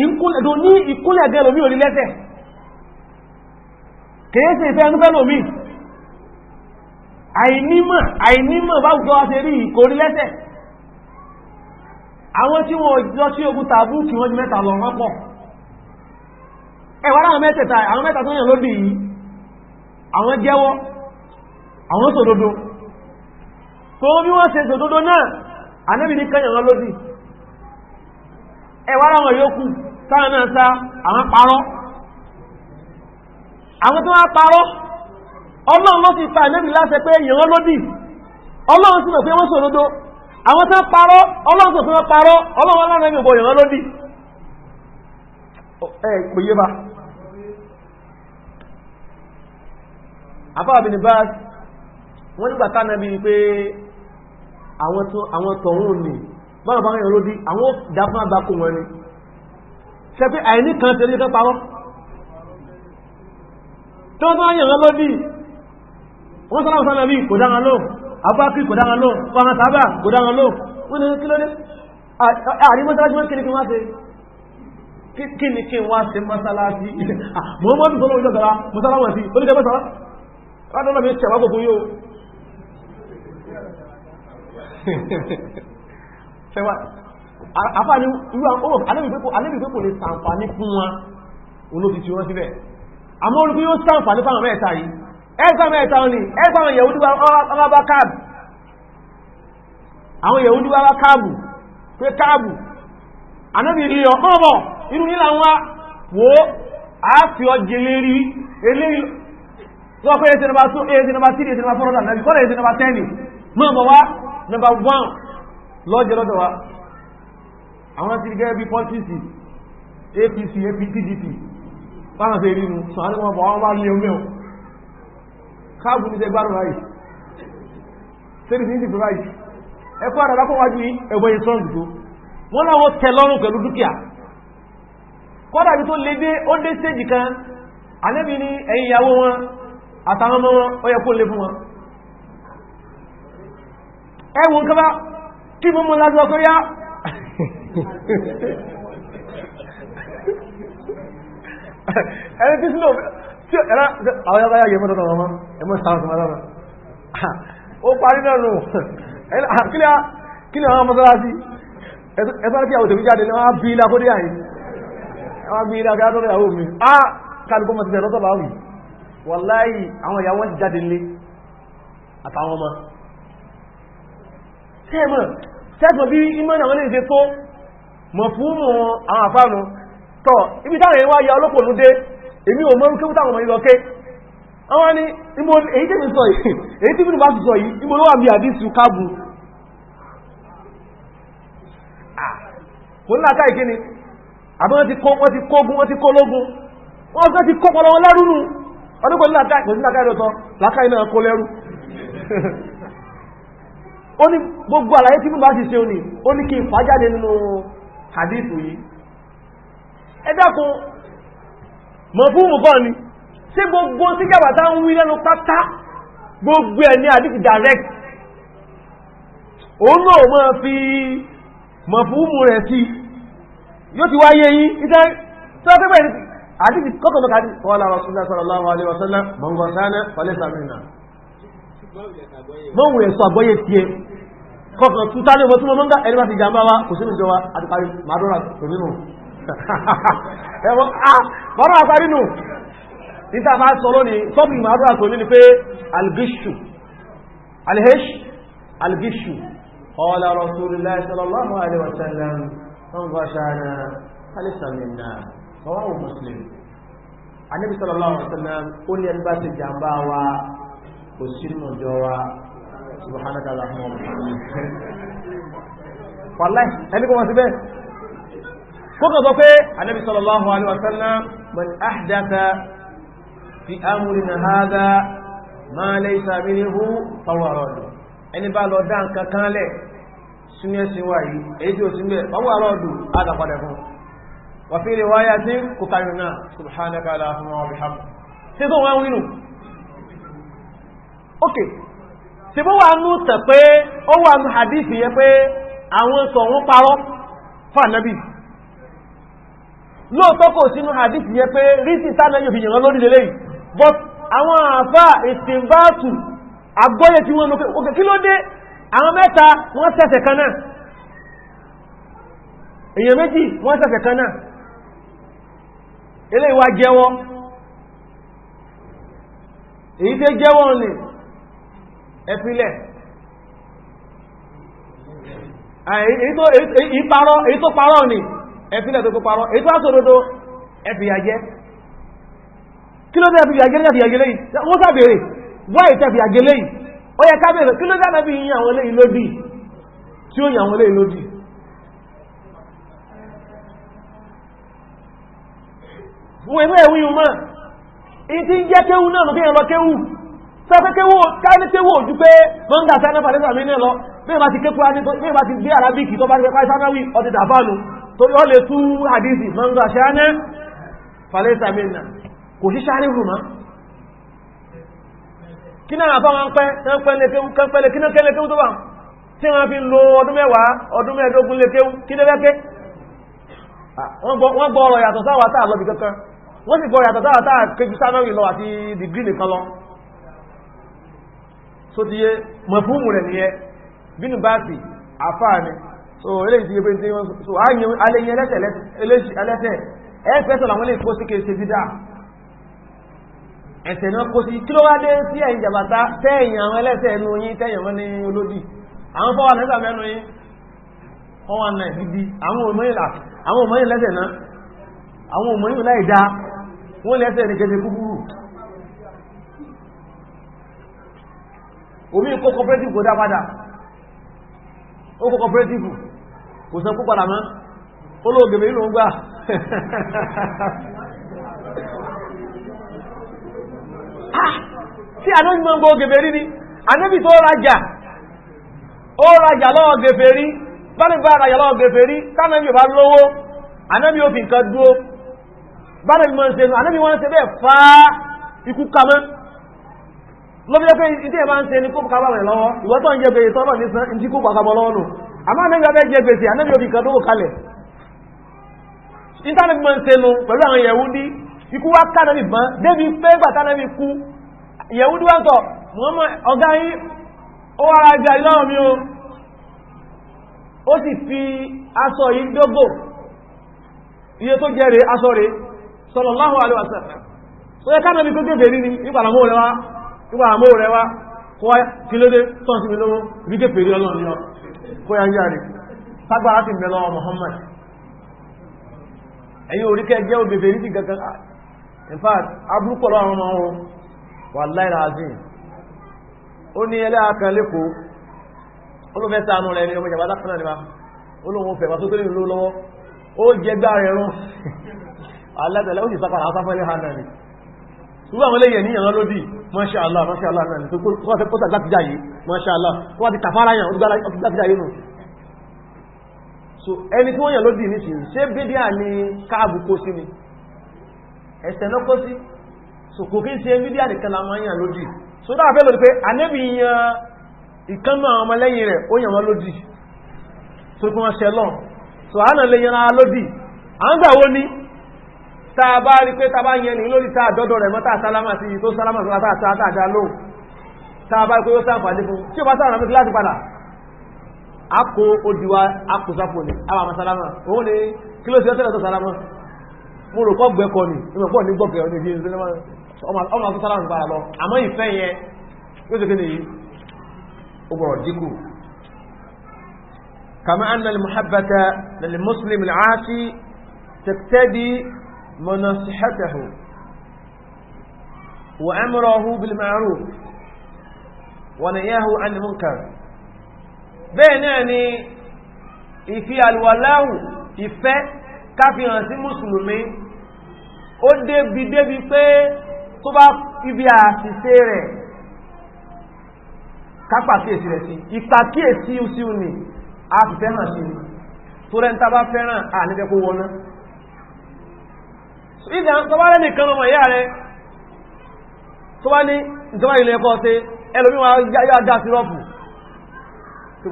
ìkúnlẹ̀ ní ìkúnlẹ̀ gẹ́ lómi orí lẹ́sẹ̀, kìí ṣe ìfẹ́ ẹnu fẹ́ lómi, àìnímọ̀ àìnímọ̀ bá wùjọ wá ṣe rí ìkórí lẹ́sẹ̀. Àwọn tí wọ́n lọ sí ogun Tàbúkì wọ́n ju mẹ́ta lọ, wọ́n pọ̀. Ẹwà láwọn mẹ́tẹ̀ẹ̀ta, àwọn mẹ́ta tó yàn lódì yìí, àwọn jẹ́wọ́, àwọn sòdodo. Tó bí wọ́n ṣe sòdodo náà, Ànábì ní kẹ́yàn wọn lódì. Ẹwà láwọn yòókù táwọn náà sá, àwọn parọ́. Àwọn tó wá parọ́, Ọlọ́run ló ti pa Ànábì láṣẹ pé yàn wọ́n lódì. Ọlọ́run sì mọ̀ pé wọ́n sòdodo. Àwọn tó parọ́, Ọlọ́run sì mọ̀ pé wọ́n parọ́, Ọlọ́run aláàrẹ̀ mi ò bọ̀ yàn wọ́n lódì. Ẹ pè yé ba. Àfáà Ibn Baz wọ́n nígbà tánàbí pé àwọn tọ̀hún ní báwọn bá yàn lódì, àwọn dáfún àgbákò wọn ni. Ṣe pé àìní kan ṣe ní kan parọ́ tó tó yàn wọ́n lódì, wọ́n sọ́nà sọ́nà bí kò dáwọn lóhùn, Abubakar kò dáwọn lóhùn, wọn sábà kò dáwọn lóhùn. Wọ́n ní kí ló dé? Àrí mọ́sálásí wọ́n kí ni kí wọ́n ṣe? Kí ni kí wọ́n ṣe mọ́sálásí? Muhammadu sọ́lọ́ ìjọba mọ́sálásí sí oníkẹ́ mọ́sálá látọ́lọ́ mi ṣẹ̀wá gbogbo yóò ṣẹ̀wá. Àfáàní irú àwọn alẹ́bí pé kò lè ṣàǹfààní fún wọn, olófi tí wọ́n síbẹ̀. Àmọ́ orí pé yóò ṣàǹfààní fáwọn mẹ́ta yìí, ẹgbà mẹ́ta ni ẹgbà àwọn Yẹ̀húdí wá bá Káàbù, àwọn Yẹ̀húdí wá bá Káàbù pé Káàbù Ànábì rí ọ mọ́bọ̀ irú nílà wá wò á fi ọjẹ́ lérí eléyìí tó wọ́n pé ẹsẹ̀ nọmba 2, ẹsẹ̀ nọmba 3, ẹsẹ̀ nọmba 4 lọ́dọ̀ Ànábì, kọ́lá ẹsẹ̀ nọmba 10 mọ́bọ̀ wá nọmba 1 lọ́jẹ́ lọ́dọ̀ wa. Àwọn ti gẹ́gẹ́ bí pọ́lísì APC APTDP báwọn ṣe rí nu sọ àwọn ọmọ wọn wá lé omi ọ̀ Káàbù ní ṣẹgbárùn ráyìí sẹ́rì ní ìdìbò ráyìí ẹkọ́ àdàdà kọ́ wájú ẹgbẹ́ yìí sọ́ǹgì tó wọ́n láwọn tẹ lọ́rùn pẹ̀lú dúkìá. Kọ́dà bí tó lé dé, ó dé stéjì kan, Ànábì ní ẹ̀yìn ìyàwó wọn àtàwọn ọmọ wọn ó yẹ kó lé fún wọn. Ẹwùn kọba kí mú mú lásán ọkọ̀ yá. Ẹni tí sínú tí ẹ̀rá àwọn yàrá yẹ mọ́tọ̀ ọmọ ẹmọ́ sáwọn ọmọ ọmọ ó parí náà nù. Kí ni àwọn mọ́sálásí ẹ̀sán kí àwọn tèmi jáde ní wọ́n bí ilá kó dé àyí, wọ́n bí ilá kí á tọ́lẹ̀ ìyàwó mi á kálukú mọ́ ti tẹ̀ lọ́tọ̀ bá wù. Wàláhì àwọn ìyàwó wọn ti jáde lé àtàwọn ọmọ. Sẹ́mọ̀ sẹ́mọ̀ bí ìmọ̀ àwọn lè ṣe tó mọ̀ fún àwọn àfáànù tọ̀ ibi táwọn èèyàn wá ya olópòlú dé, èmi ò mọ́rún kéwú táwọn ọmọ yìí lọ ké. Àwọn ní èyí tí mi sọ yìí, èyí tí mi bá sọ yìí, ìmọ̀ ló wà bí àdísù Káàbù. Kò ní láká ìkíni, àbí wọ́n ti kógun, wọ́n ti kó lógun, wọ́n ti kó pọlọ wọn lẹ́rú nù. Ọdún kò ní láká ìlọ́tọ̀, láká iná kó lẹ́rú. Ó ní gbogbo àlàyé tí mo bá ti ṣe òní, ó ní kí n fà jáde nínú hadithu yìí. Ẹ dákun, mọ̀ fún mú kọ́ ni, ṣé gbogbo tí jàbàtà ń wí lẹ́nu pátá gbogbo ẹ̀ ní hadith direct? Òun náà máa fi mọ̀fúnmù rẹ̀ sí. Yóò ti wáyé yín, ìtẹ́ tó pẹ́pẹ́ àdíjì kọ́kọ̀mọ́kàdí, qala Rasulullah sallallahu alaihi wasallam, man ghashana falaysa minna. Mọ́wù rẹ̀ sọ àgbọ́yé tiẹ̀. Kọ́kàn tún tálé ọmọ tí wọ́n mọ́ngá ẹni bá ti jàmbá wa kò sínú ìjọba àti parí màdúrà tò nínú. Ẹ̀wọ̀n, ah, màdúrà parí nù. Níta bá sọ lónìí, tọ́pì màdúrà tò ní ni pé algishu. Alhesh, algishu. Qala Rasulullah sallallahu alaihi wasallam, man ghashana falaysa minna. Rawahu Muslim. Ànábì sallallahu alaihi wasallam, ó ní ẹni bá ti jàmbá wa kò sínú ìjọ wa. Subhanaka Allahumma wa bihamdika. Wallahi, ẹni kò wọ́n sí bẹ́ẹ̀. Kó kàn sọ pé Ànábì sallallahu alaihi wasallam, man ahdatha fi amrina hadha ma laysa minhu fahuwa radd. Ẹni bá lọ dá nǹkan kan lẹ̀ sínú ẹ̀sìn wa yìí, èyí tí ó sí mẹ́, fahuwa radd, á dá padà fún. Wa fi riwayatin kò kàrí náà, subhanaka Allahumma wa bihamdika. Ṣé tó wọ́n wínú? Ok. Ṣé bó wà nú tẹ̀ pé ó wà nú hadithi yẹn pé àwọn sọ̀rún parọ́ fún Ànábì. Lóòótọ́ kò sínú hadithi yẹn pé rísì tánà yóò fi yàn lórí lélẹ́yìí. But àwọn àfá ìsìnbáàtù àgbọ́yé tí wọ́n lókè, ok, kí ló dé? Àwọn mẹ́ta wọ́n ṣẹ̀ṣẹ̀ kan náà. Èèyàn méjì wọ́n ṣẹ̀ṣẹ̀ kan náà. Eléyìí wá jẹ́wọ́. Èyí tẹ́ jẹ́wọ́ ni ẹ̀fílẹ̀. Èyí tó parọ́ ni ẹ̀fílẹ̀ tó parọ́. Èyí tó wá sódodo ẹ̀fìyà jẹ. Kí ló dé ẹ̀fìyà jẹ ní ẹ̀fìyà jẹ léyìí? Wọ́n sàbèrè, why ìtẹ̀fìyà jẹ léyìí? Ó yẹ ká bèèrè, kí ló dé ànábì yín àwọn eléyìí lódì? Tí ó yìn àwọn eléyìí lódì. Wọ́n ẹ̀fẹ́ ẹ̀wí yìí mọ́. Ìtí ń jẹ́ kéwú náà lókè yẹn lọ kéwú. Sọ pé kéwú, ká ní kéwú ojú pé mọ́ngà sáná fàdésà mí náà lọ. Bí ìbá ti kéwú ní bí ìbá ti gbé àrábíkì tó bá ti fẹ́ sánáwì ọdí dàfáànù. Torí ó lè tú hadithi mọ́ngà sáná fàdésà mí náà. Kò sí sáré hù mọ́. Kí náà àbá wọn pẹ́, ń pẹ́ lé kéwú, kán pẹ́ lé, kí náà kẹ́ lé kéwú tó bá? Tí wọ́n fi lo ọdún mẹ́wàá, ọdún mẹ́ẹ̀ẹ́dógún lé kéwú, kí lé fẹ́ ké? Wọ́n gbọ́ ọ̀rọ̀ yàtọ̀ sáwà táà lọ́bì kankan. Wọ́n sì gbọ́ yàtọ̀ sáwà táà kéjú sánáwì lọ àti dìgírì nìkan lọ. So ti yé, mọ̀fúnmù rẹ̀ nìyẹn, bínú bá sì, àfáà ni. So eléyìí ti yé pé tí wọ́n so alẹ́yìn ẹlẹ́sẹ̀ ẹlẹ́sẹ̀ ẹ̀fẹ́sọ̀ làwọn lè kó sí kéṣe dídá. Ẹ̀sẹ̀ náà kó sí, kí ló wá dé sí ẹ̀yìn jàbàtà tẹ́yìn àwọn ẹlẹ́sẹ̀ ẹnu yín tẹ́yìn wọn ní olódì. Àwọn fọ́wà lẹ́sà mẹ́nu yín, fọ́wà náà gidi, àwọn òmòyìn lẹ́sẹ̀ náà, àwọn òmòyìn láì dá, wọ́n lẹ́sẹ̀ ní kéṣe kúkúrú. Omi kó cooperative kò dá padà, ó kó cooperative kò sọ kó padà mọ́, ó ló gẹ̀mẹ̀ ìlú ń gbà. Tí ànábì mọ́ ń gbọ́ gẹ̀fẹ̀ rí ni, ànábì tó rajà, ó rajà lọ́wọ́ gẹ̀fẹ̀ rí, bá ní bá rajà lọ́wọ́ gẹ̀fẹ̀ rí, tánàbí ò bá lówó, ànábì ó fi nǹkan dúó, bá nàbí mọ́ ń ṣe nù, ànábì wọ́n ń ṣe bẹ́ẹ̀ fá ikú kamọ́. Lọ́bí jẹ́ pé ìdí ẹ̀ bá ń ṣe ní kó kàbà rẹ̀ lọ́wọ́, ìwọ tó ń jẹ gbèsè tọ́lọ̀ ní san, ìdí kó kàbà lọ́wọ́ nù. Àmọ́ ànábì abẹ́ jẹ gbèsè, ànábì ó fi nǹkan dúó kalẹ̀. Ìtànàbí mọ́ ń ṣe nù pẹ̀lú àwọn Yẹ̀húdí, ikú wá kánàbì bán, débi pé gbà tánàbì kú, Yẹ̀húdí wá ń tọ̀, Muhammad ọ̀gá yín, ó wá rajà ìlọ́run mi o. Ó sì fi aṣọ yìí dógò, iye tó jẹ́ rẹ̀ aṣọ rẹ̀, sallallahu alaihi wasallam. Ó yẹ kánàbì kó gẹ̀gẹ̀ rí ni, nígbàlámó rẹ̀ wá, nígbàlámó rẹ̀ wá, kó wá kí ló dé tọ́n sí mi lówó, bí gẹ̀fẹ̀ rí Ọlọ́run ní ọ, kó yá ń yáre. Tágbára ti mẹ́lọ Muhammad. Ẹ̀yin oríkẹ́ jẹ́ òbèbè rí sí gangan. In fact, aburúkọ̀ lọ́wọ́ ọmọ wọn, wallahi alazim. Ó ní ẹlẹ́yà kan lẹ́kọ̀ọ́, ó ló fẹ́ ṣàánú rẹ̀ ní ọmọ ìjàmbá lápẹ́ náà ni wa, ó lóun fẹ́ wá tó tó lè lò lọ́wọ́, ó jẹ gbá rẹ̀ rún. Alátẹ̀lẹ́ ó sì sápàdà sáfẹ́ ẹlẹ́hà náà ni. Ṣùgbọ́n àwọn eléyẹ̀ níyàn lódì, Masha Allah, Masha Allah náà ni, tó wá fẹ́ pọ́sà láti jáyé, Masha Allah, tó wá ti kàfàrà yàn, ó ti gbá jáyé nù. So ẹni tí wọ́n yàn lódì ní ṣe, ṣé bídíà ni káàbù kó sí ni? Ẹ̀ṣẹ̀ náà kó sí. So kò kí ń ṣe bídíà nìkan la máa ń yàn lódì. So dáa fẹ́ lódì pé ànẹ́bì yan Ìkánú àwọn ọmọlẹ́yìn rẹ̀ ó yàn wọ́n lódì tó kí wọ́n ṣẹlọ́n. So a náà lè yàn ara lódì. À ń gbà wó ní tá a bá rí pé tá a bá yẹn ní lórí tá a dọ́dọ̀ rẹ̀ mọ́, tá a sálámà sí tó sálámà sí tá a dá lóhùn, tá a bá rí pé ó sáǹfààní fún tí ó bá sáwọn àmì kíláàsì padà, a kó odiwa a kò sápò ní àwọn àmà sálámà. Òun ni kí ló ṣe ọ́ tẹ́lẹ̀ tó sálámà? Mo rò kọ́ gbẹ́kọ ni ìmọ̀ pọ̀ ní gbọ́kẹ̀ ọ ní ibi ọmọ tó sálámà padà lọ. Àmọ́ ìfẹ́ yẹn yóò ṣe kí ni yìí, ó gbọ́dọ̀ dínkù. Kama anna al-muhabbata lil-muslim al-aasi taqtadi munasihatahu wa amrahu bil-ma'ruf wa nahyahu 'anil munkar. Bẹ́ẹ̀ náà ni ìfi àlùwàláhù, ìfẹ́ káfíhàn sí mùsùlùmí, ó débi débi pé tó bá ibi àṣìṣe rẹ̀ kápàkíyèsí rẹ̀ sí ìpàkíyèsí sí ní a fi fẹ́ràn sí ni. Tó rẹ̀ ń tàbá fẹ́ràn à nífẹ́ kó wọná. Ìdá tó bá rẹ̀ nìkan ọmọ ìyá rẹ̀ tó bá ní ìjọba ilẹ̀ ẹ̀kọ́ ṣe, ẹlòmí wọn yá dá sí rọ́pù,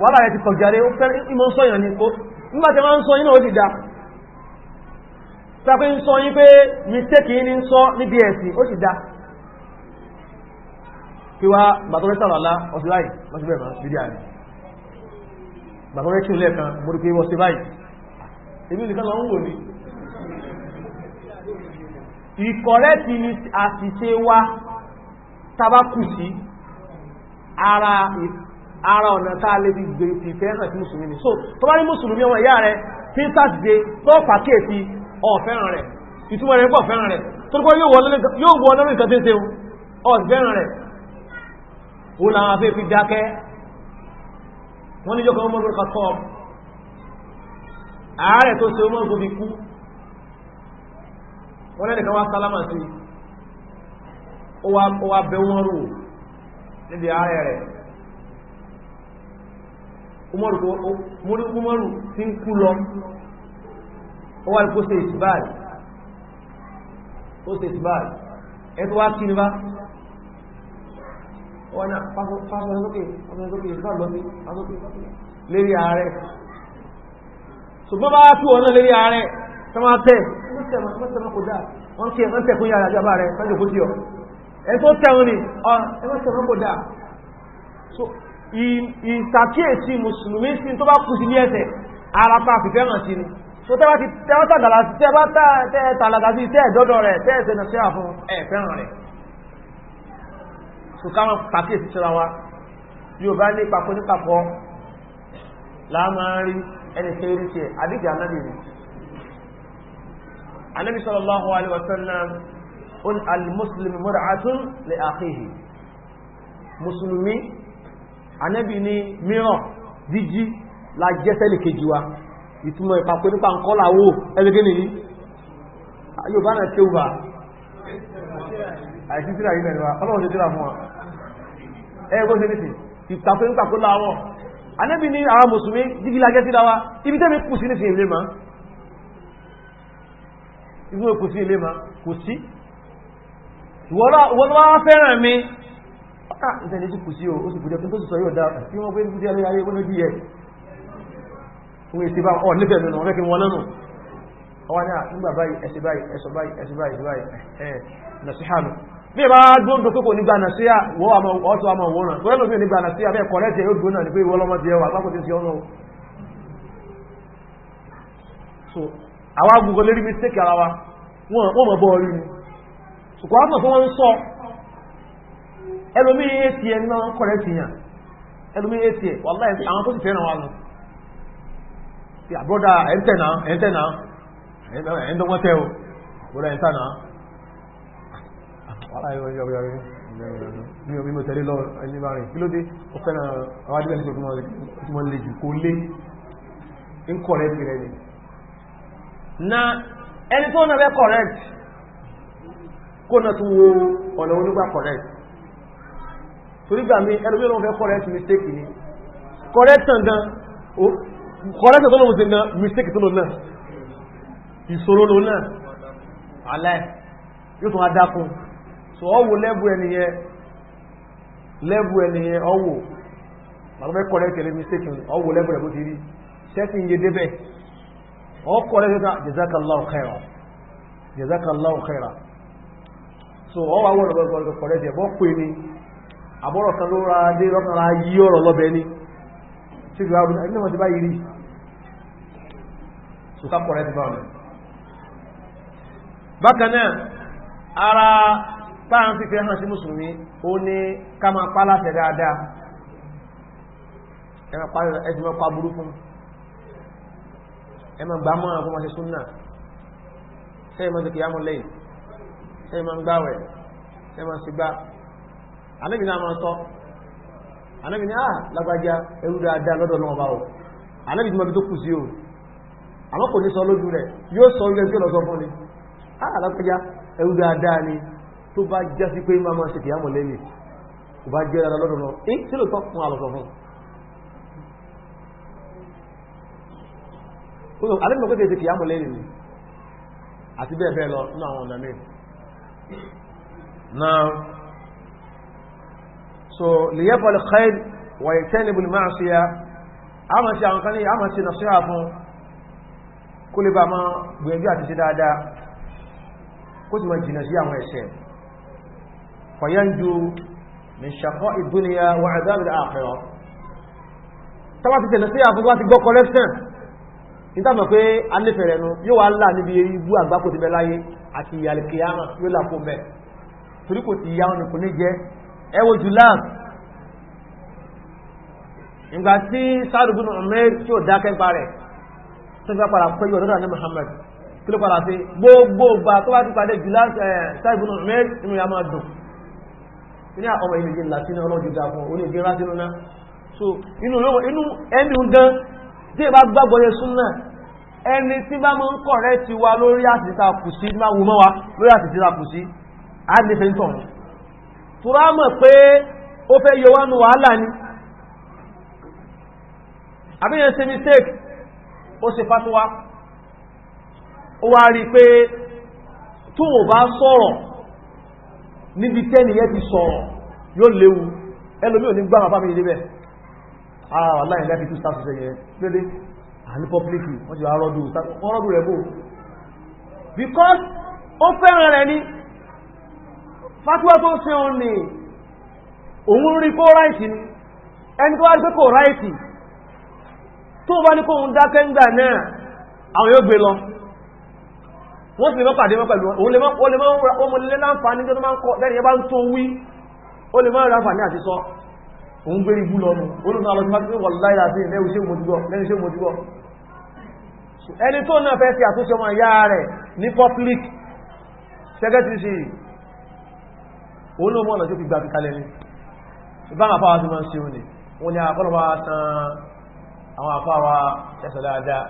wàhálà rẹ̀ ti kọ̀járe, ó fẹ́ ìmọ̀ sọ́yàn ní kó nígbàtí wọ́n ń sọ yín náà ó sì dá sápé ń sọ yín pé mistake yín ní ń sọ níbi ẹ̀sìn, ó sì dá kí wá gbàtọ́rẹ́ sàrọ̀ alá ọ̀sí báyìí wọ́n sí bẹ̀rẹ̀ máa bídí àrí gbàtọ́rẹ́ kí lẹ́ẹ̀kan mo rí pé wọ́n sí báyìí, èmi nìkan lọ ń wò ní ìkọ̀rẹ́tì ni àṣìṣe wa tábà kù sí ara ọ̀nà tá a lè fi gbé ìfẹ́ hàn sí mùsùlùmí ni. So tó bá ní mùsùlùmí ọmọ ìyá rẹ̀ tí ń sàṣìṣe tó pàkíyèsí, ọ̀fẹ́ràn rẹ̀, ìtumọ̀ rẹ̀ pọ̀ fẹ́ràn rẹ̀ tó kọ́ yóò wọ lórí nǹkan tí ń ṣe, ọ̀fẹ́ràn rẹ̀. Ó làwọn afẹ́ fi dákẹ́. Wọ́n níjọ́ kan Umar Khattab, ààrẹ tó ṣe Umar tó fi kú, wọ́n lẹ́nìkan wá sálámà sí, ó wá bẹ wọ́n rò níbi ààrẹ rẹ̀. Umaru tí ń kú lọ, ó wá ní kó ṣe ìsìbáàlì, ó ṣe ìsìbáàlì ẹ tó wá kí ní bá wọ́n ní fásitì sókè sókè ìsìbáàlì lọ sí lérí ààrẹ. Ṣùgbọ́n bá kí wọ́n náà lérí ààrẹ tó máa tẹ̀ mọ́tẹ̀mọ́ kò dáa, wọ́n kí ẹ̀ tẹ̀ kún yàrá àjọba rẹ̀ sọ́jọ́ kó tí ọ ẹ tó tẹ̀wọ́n ni ẹ mọ́tẹ̀mọ́ kò dáa. So ìsàkíyèsí mùsùlùmí sí tó bá kú sí ní ẹsẹ̀ arapa fìfẹ́ràn sí ni. So tẹ́bá ti tẹ́wọ́ tàgàlà sí, tẹ́bá tàlàgà sí, tẹ́ ẹ̀dọ́dọ̀ rẹ̀, tẹ́ ẹ̀sẹ̀ nà síra fún ẹ̀ fẹ́ràn rẹ̀. So káwọn pàkíyèsí síra wa. Yóò bá ní papọ̀ ní papọ̀ láàmà rí ẹni kéré tiẹ̀ àdìgbì anábì ni. Anábì sallallahu alaihi wasallam al-muslimu mur'atun li akhihi. Mùsùlùmí, anábì ní mìíràn jíjí la jẹ́sẹ́lì kejì wa. Ìtumọ̀ ìpapò nípa ǹkọ́là wò ẹgbẹ́gẹ́ nìyí yóò bá náà tí ó bá àìsí tíra yìí mẹ́rin wa, ọlọ́run ṣe tíra fún wa. Ẹgbẹ́ ṣe nìsí ìpapò nípa kó láwọ̀. Anábì ní àwọn mùsùlùmí jíjí la jẹ́ síra wa. Ibi tẹ́mi kù sí nísìn ilé ma, ibi kù sí ilé ma kù sí, ìwọ́n wá fẹ́ràn mi ìtẹ̀lé sí kù sí o, ó sì kù jẹ́ tó sì sọ yóò dá tí wọ́n gbé ní kúdí ayé wọ́n lójú yẹ wọ́n èsì bá ọ̀ nífẹ̀ẹ́ mẹ́nu wọ́n fẹ́ kí wọ́n lẹ́nu ọwá ní àgbà báyìí, ẹ̀sì báyìí, ẹ̀sọ̀ báyìí, ẹ̀sì báyìí, ẹ̀sì báyìí, ẹ̀ nàṣíhà nù. Bí ìbá dúró pé kò nígbà nàṣíhà, wọ́n ọ̀tọ̀ àmọ̀ wòrán tó lẹ́nu bí nígbà nàṣíhà bẹ́ẹ̀ kọ̀rẹ́tì yóò dúró náà ní pé ìwọ lọ́mọ ti ẹwà pápọ̀ tí ń ṣe ọ́nà. So àwa gbogbo lérí mistake ara wa, wọ́n mọ̀ bọ́ orí ni ṣùkọ́ á mọ̀ fún wọn ń sọ ẹlòmí atm náà kọ̀rẹ́tì yàn, ẹlòmí atm wàláhì àwọn tó sì fẹ́ràn wa nù. Àbúrọ́dà ẹ̀ńtẹ̀ náà, ẹ̀ńtẹ̀ náà, ẹ̀ńdọ́gbọ́n tẹ́ o, àbúrọ́dà ẹ̀ńtẹ̀ náà, wàláhì mi ò mímọ̀ tẹ̀lé lọ ẹni bá rìn kí ló dé, ó fẹ́ràn àwọn adébẹ̀ ní tí wọ́n lè jù kó lé ń kọ̀rẹ́tì rẹ̀ ni. Na ẹni tó náà fẹ́ correct kó náà tún wo ọ̀nà onígbà correct, torí gbà mí ẹlòmí ọlọ́run fẹ́ correct mistake ni, correct tán gan, correct tó lóun ti gan mistake tó lóun náà, ìṣòro lóun náà alẹ́ yóò tún adákun. So ọwọ́ lẹ́bù ẹniyẹn, lẹ́bù ẹniyẹn ọwọ́ Àwọn mẹ́kọ̀ rẹ̀ tẹ̀lé mistake ọwọ́ lẹ́bẹ̀rẹ̀ bó ti rí. Sẹ́sì ń yé débẹ̀. Ọkọ̀ rẹ̀ tẹ́ta jazakallahu khaira, jazakallahu khaira. So ọwọ́ àwọn ọ̀rọ̀ kọ̀rẹ́ tẹ̀ bọ́ pé ní àbọ̀rọ̀ kan ló ra dé lọ́kàn ra yí ọ̀rọ̀ lọ́bẹ̀ ní tí ìgbà ọdún ẹni wọ́n ti bá yìí rí. So ká kọ̀rẹ́ ti bá ọ̀nà. Bákan náà, ara táà ń fífẹ́ hàn sí mùsùlùmí, ó ní ká máa pa láṣẹ dáadáa, ẹ̀sì máa pa burú fún, ẹ máa gbà mọ́ àwọn ọmọ ṣe súnnà, sẹ́yìn máa ṣe kìyàmù lẹ́yìn, sẹ́yìn máa ń gbáwẹ̀, sẹ́yìn máa ń ṣe gbá. Ànábì náà máa sọ, Ànábì ní àà lágbájá ẹrú dáadáa lọ́dọ̀ náà bá o. Ànábì tí mo bí tó kù sí o, àmọ́ kò ní sọ lójú rẹ̀, yóò sọ orí ẹni tí ó lọ sọ fún ni. Àà lágbájá ẹrú dáadáa ni, tó bá já sí pé máa máa ṣe kìyàmù lẹ́yìn, kò bá jẹ́ dáadáa lọ́dọ̀ náà, eh tí ló tọ́ fún àlọ́sọ fún. Ànábì mọ̀ pé kìí ṣe kìyàmù lẹ́yìn ni, àti bẹ́ẹ̀ bẹ́ẹ̀ lọ nínú àwọn ọ̀nà míì. Náà so liyafal khair wa yajtanibu al-ma'siya, a máa ṣe àwọn kan ní a máa ṣe nasiha fún kó lè bá máa gbìyànjú àti ṣe dáadáa, kó sì máa jìnà sí àwọn ẹ̀ṣẹ̀. Fayanju min shaqa'i dunya wa 'adhab al-akhirah. Tá bá ti ṣe nasiha fún, wá ti gbọ́ correction, níta mọ̀ pé a nífẹ̀ẹ́ rẹ̀ nu, yóò wá là níbi ibú àgbákò ti bẹ láyé àti ìyàlẹ̀ kìyàmà, yóò là fún bẹ́ẹ̀, torí kò ti yá wọn kò ní jẹ́. Ẹ wo Julan, ìgbà tí Sa'd ibn Umayr tí ó dákẹ́ ń parẹ̀ tó fẹ́ padà pé yóò dọ́dọ̀ ní Muhammad, kí ló padà sí? Gbogbo ìgbà tó bá ti pàdé Julan, Sa'd ibn Umayr, inú ya máa dùn ní ọmọ ilé yìí láti ní ọlọ́jú dá fún oní ìgbéra sínú náà. So inú ẹni gan tí ìbá gbàgbọ́ yẹ súnà, ẹni tí bá mọ́ ń kọ̀rẹ́ ti wa lórí àtìsá kù sí, máa wù mọ́ wa lórí àtìsá kù sí, á lè fẹ́ ń tọ̀run. Tura mọ̀ pé ó fẹ́ yọ wánú wàhálà ni. Àbíyàn ṣe mistake, ó ṣe fatuwa, ó wá rí pé tó ò bá sọ̀rọ̀ níbi tẹ́niyẹ ti sọ̀rọ̀ yóò léwu, ẹlòmí ò ní gbá bàbá mi débẹ̀. Ah, wallahi lẹ́fi tú sáà ṣiṣẹ́ yẹn lédè àní pọ́blíkì wọ́n ti wá rọ́dù rẹ̀ bò, because ó fẹ́ràn rẹ̀ ni. Fatuwa tó ṣe òun ni òun rí kó ráìtì ni, ẹni tó wá rí pé kò ráìtì, tó bá ní kó òun dákẹ́ ńgbà náà, àwọn yóò gbé lọ, wọ́n sì lè mọ́ pàdé mọ́ pẹ̀lú òun, lè mọ́ ọmọ lè láǹfààní tó máa ń kọ́ lẹ́yìn bá ń tó wí, ó lè mọ́ ráǹfààní àti sọ òun gbé ibú lọ́nu, olùnà lọ sí máa ń wọ̀ láìláàbí lẹ́yìn ṣe mo ti gbọ́. Ẹni tó náà fẹ́ fi àtúnṣe ọmọ ìyá rẹ̀ ní public secretary sí, òun ló mọ́ ọ̀nà tí ó fi gbà fi kalẹ̀ ní ìbá àwọn afáwà tí wọ́n ń ṣe òní, wọ́n ni àkọlọ́wà san àwọn afáwà ẹsẹ̀ dáadáa.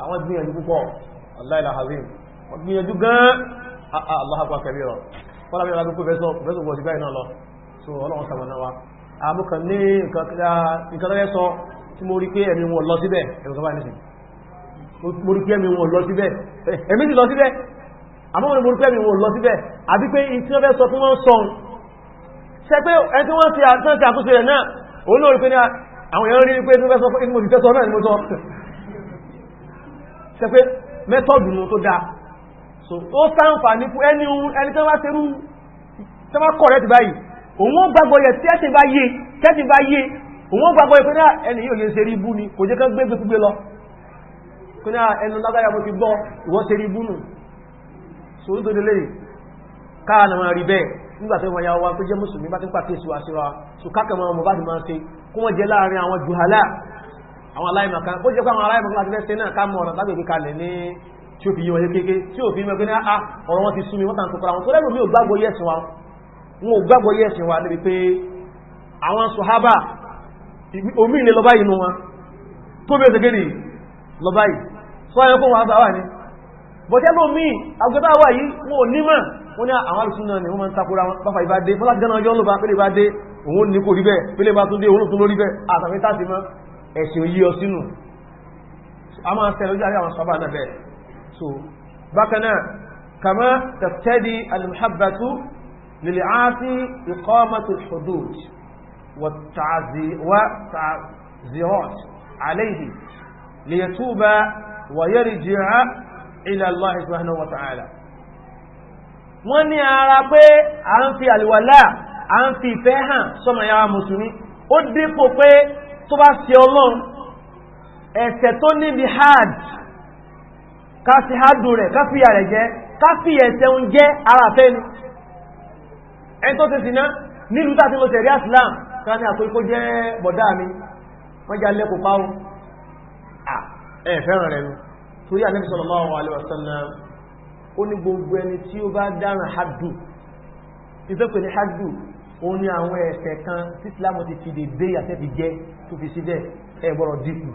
Àwọn gbìyànjú púpọ̀, aláìláhàzim, wọ́n gbìyànjú gan. Allahu akbar kabira, fọ́nà bí wọ́n fẹ́sọ̀ bọ̀ sí báyìí náà lọ. So ọlọ́run sàmọ̀nà wa. Àmúkan ní nǹkan tó fẹ́ sọ tí mo rí pé ẹ̀mí wọn lọ síbẹ̀, ẹ̀rọ kan báyìí nísìn, mo rí pé ẹ̀mí wọn lọ síbẹ̀, ẹ̀mí sì lọ síbẹ̀, àmọ́ mo rí pé ẹ̀mí wọn lọ síbẹ̀, àbí pé tí wọ́n fẹ́ sọ fún wọn sọ ṣe pé ẹni tí wọ́n ti àtúnṣe rẹ̀ náà, òun náà rí pé ní àwọn èèyàn rí pé tí wọ́n fẹ́ sọ fún mo ti fẹ́ sọ náà ni mo sọ ṣe pé mẹ́tọ̀dù nù tó dáa. So ó ṣàǹfààní fún ẹni ẹni tí wọ́n bá ṣerú tí wọ́n kọ̀ rẹ̀ ti báyìí, òun ó gbàgbọ́ yẹ tí ẹ̀sìn bá yé, tẹ́sìn bá yé, òun ó gbàgbọ́ yẹ pé náà ẹni yóò lè ṣe rí ibú ni, kò jẹ́ kán gbé gbé lọ pé náà ẹnu lágbáyà mo ti gbọ́ ìwọ ṣe rí ibú nù. So ó tó délé káà náà máa rí bẹ́ẹ̀ nígbà tó wọ́n ya wa tó jẹ́ mùsùlùmí bá ti ń pàkíyèsí wa sí wa, so káàkiri wọn bá ti máa ṣe kó wọ́n jẹ́ láàrin àwọn juhala, àwọn aláìmọ̀kan, ó jẹ́ pé àwọn aláìmọ̀kan láti fẹ́ ṣe náà ká mọ̀ ọ̀nà lágbègbè kalẹ̀ ní tí ó fi yí wọn yé kéèké, tí ó fi mọ̀ pé ní àá ọ̀rọ̀ wọn ti sú mi, wọ́n tàn kòkòrò àwọn tó lẹ́nu mi ò gbàgbọ́ yẹ̀sìn wa, wọn ò gbàgbọ́ yẹ̀sìn wa níbi pé àwọn sọ̀hábà omi ilé lọ báyìí nú wọn tó bí ẹsẹ̀ kéde lọ báyìí sọ ayọ́ fún wọn sáwà ní bọ̀tẹ́ lómi agbẹ́bá wà yìí wọn ò nímọ̀, wọ́n ní àwọn alùsùn náà ni wọ́n máa ń takora wọn, báfà ìbá dé fọ́lá jẹ́ náà yọ́ ló bá pélé bá dé òun ní kò rí bẹ́ẹ̀, pélé bá tún dé òun tún lórí bẹ́ẹ̀, àtàmì tàbí mọ́ ẹ̀sìn yí ọ sínú a máa ṣẹlẹ̀ ojú àrí àwọn sọ́bà náà bẹ́ẹ̀. So bákan náà kama taqtadi al-muhabbatu lil-aasi iqamatu al-hudud, والتعزيرات عليه ليتوب ويرجع إلى الله سبحانه وتعالى. Wọ́n ní ara pé a ń fi àlùwàlá, a ń fi ìfẹ́ hàn sọ́mọ̀ yàrá mùsùlùmí, ó dípò pé tó bá ṣe Ọlọ́run ẹ̀ṣẹ̀ tó níbi hajj, ká sí hajjú rẹ̀, ká fìyà rẹ̀ jẹ, ká fi ẹ̀ṣẹ̀ ń jẹ́ ara fẹ́ ni. Ẹni tó ti sìná nílùú tàbí lọ sẹ̀rí Islam ká ní àkókò jẹ́ bọ̀dá mi, wọ́n jẹ́ alẹ́kùn páwọ́ ẹ̀ fẹ́ràn rẹ̀ nù. Torí Ànábì sallallahu alaihi wasallam ó ní gbogbo ẹni tí ó bá dáràn hajjú, ìtọ́pẹ̀ ní hajjú, ó ní àwọn ẹ̀ṣẹ̀ kan tí Islam ti fi dèdè àtẹ́ fi jẹ́ tó fi síbẹ̀, ẹ gbọ́dọ̀ dínkù.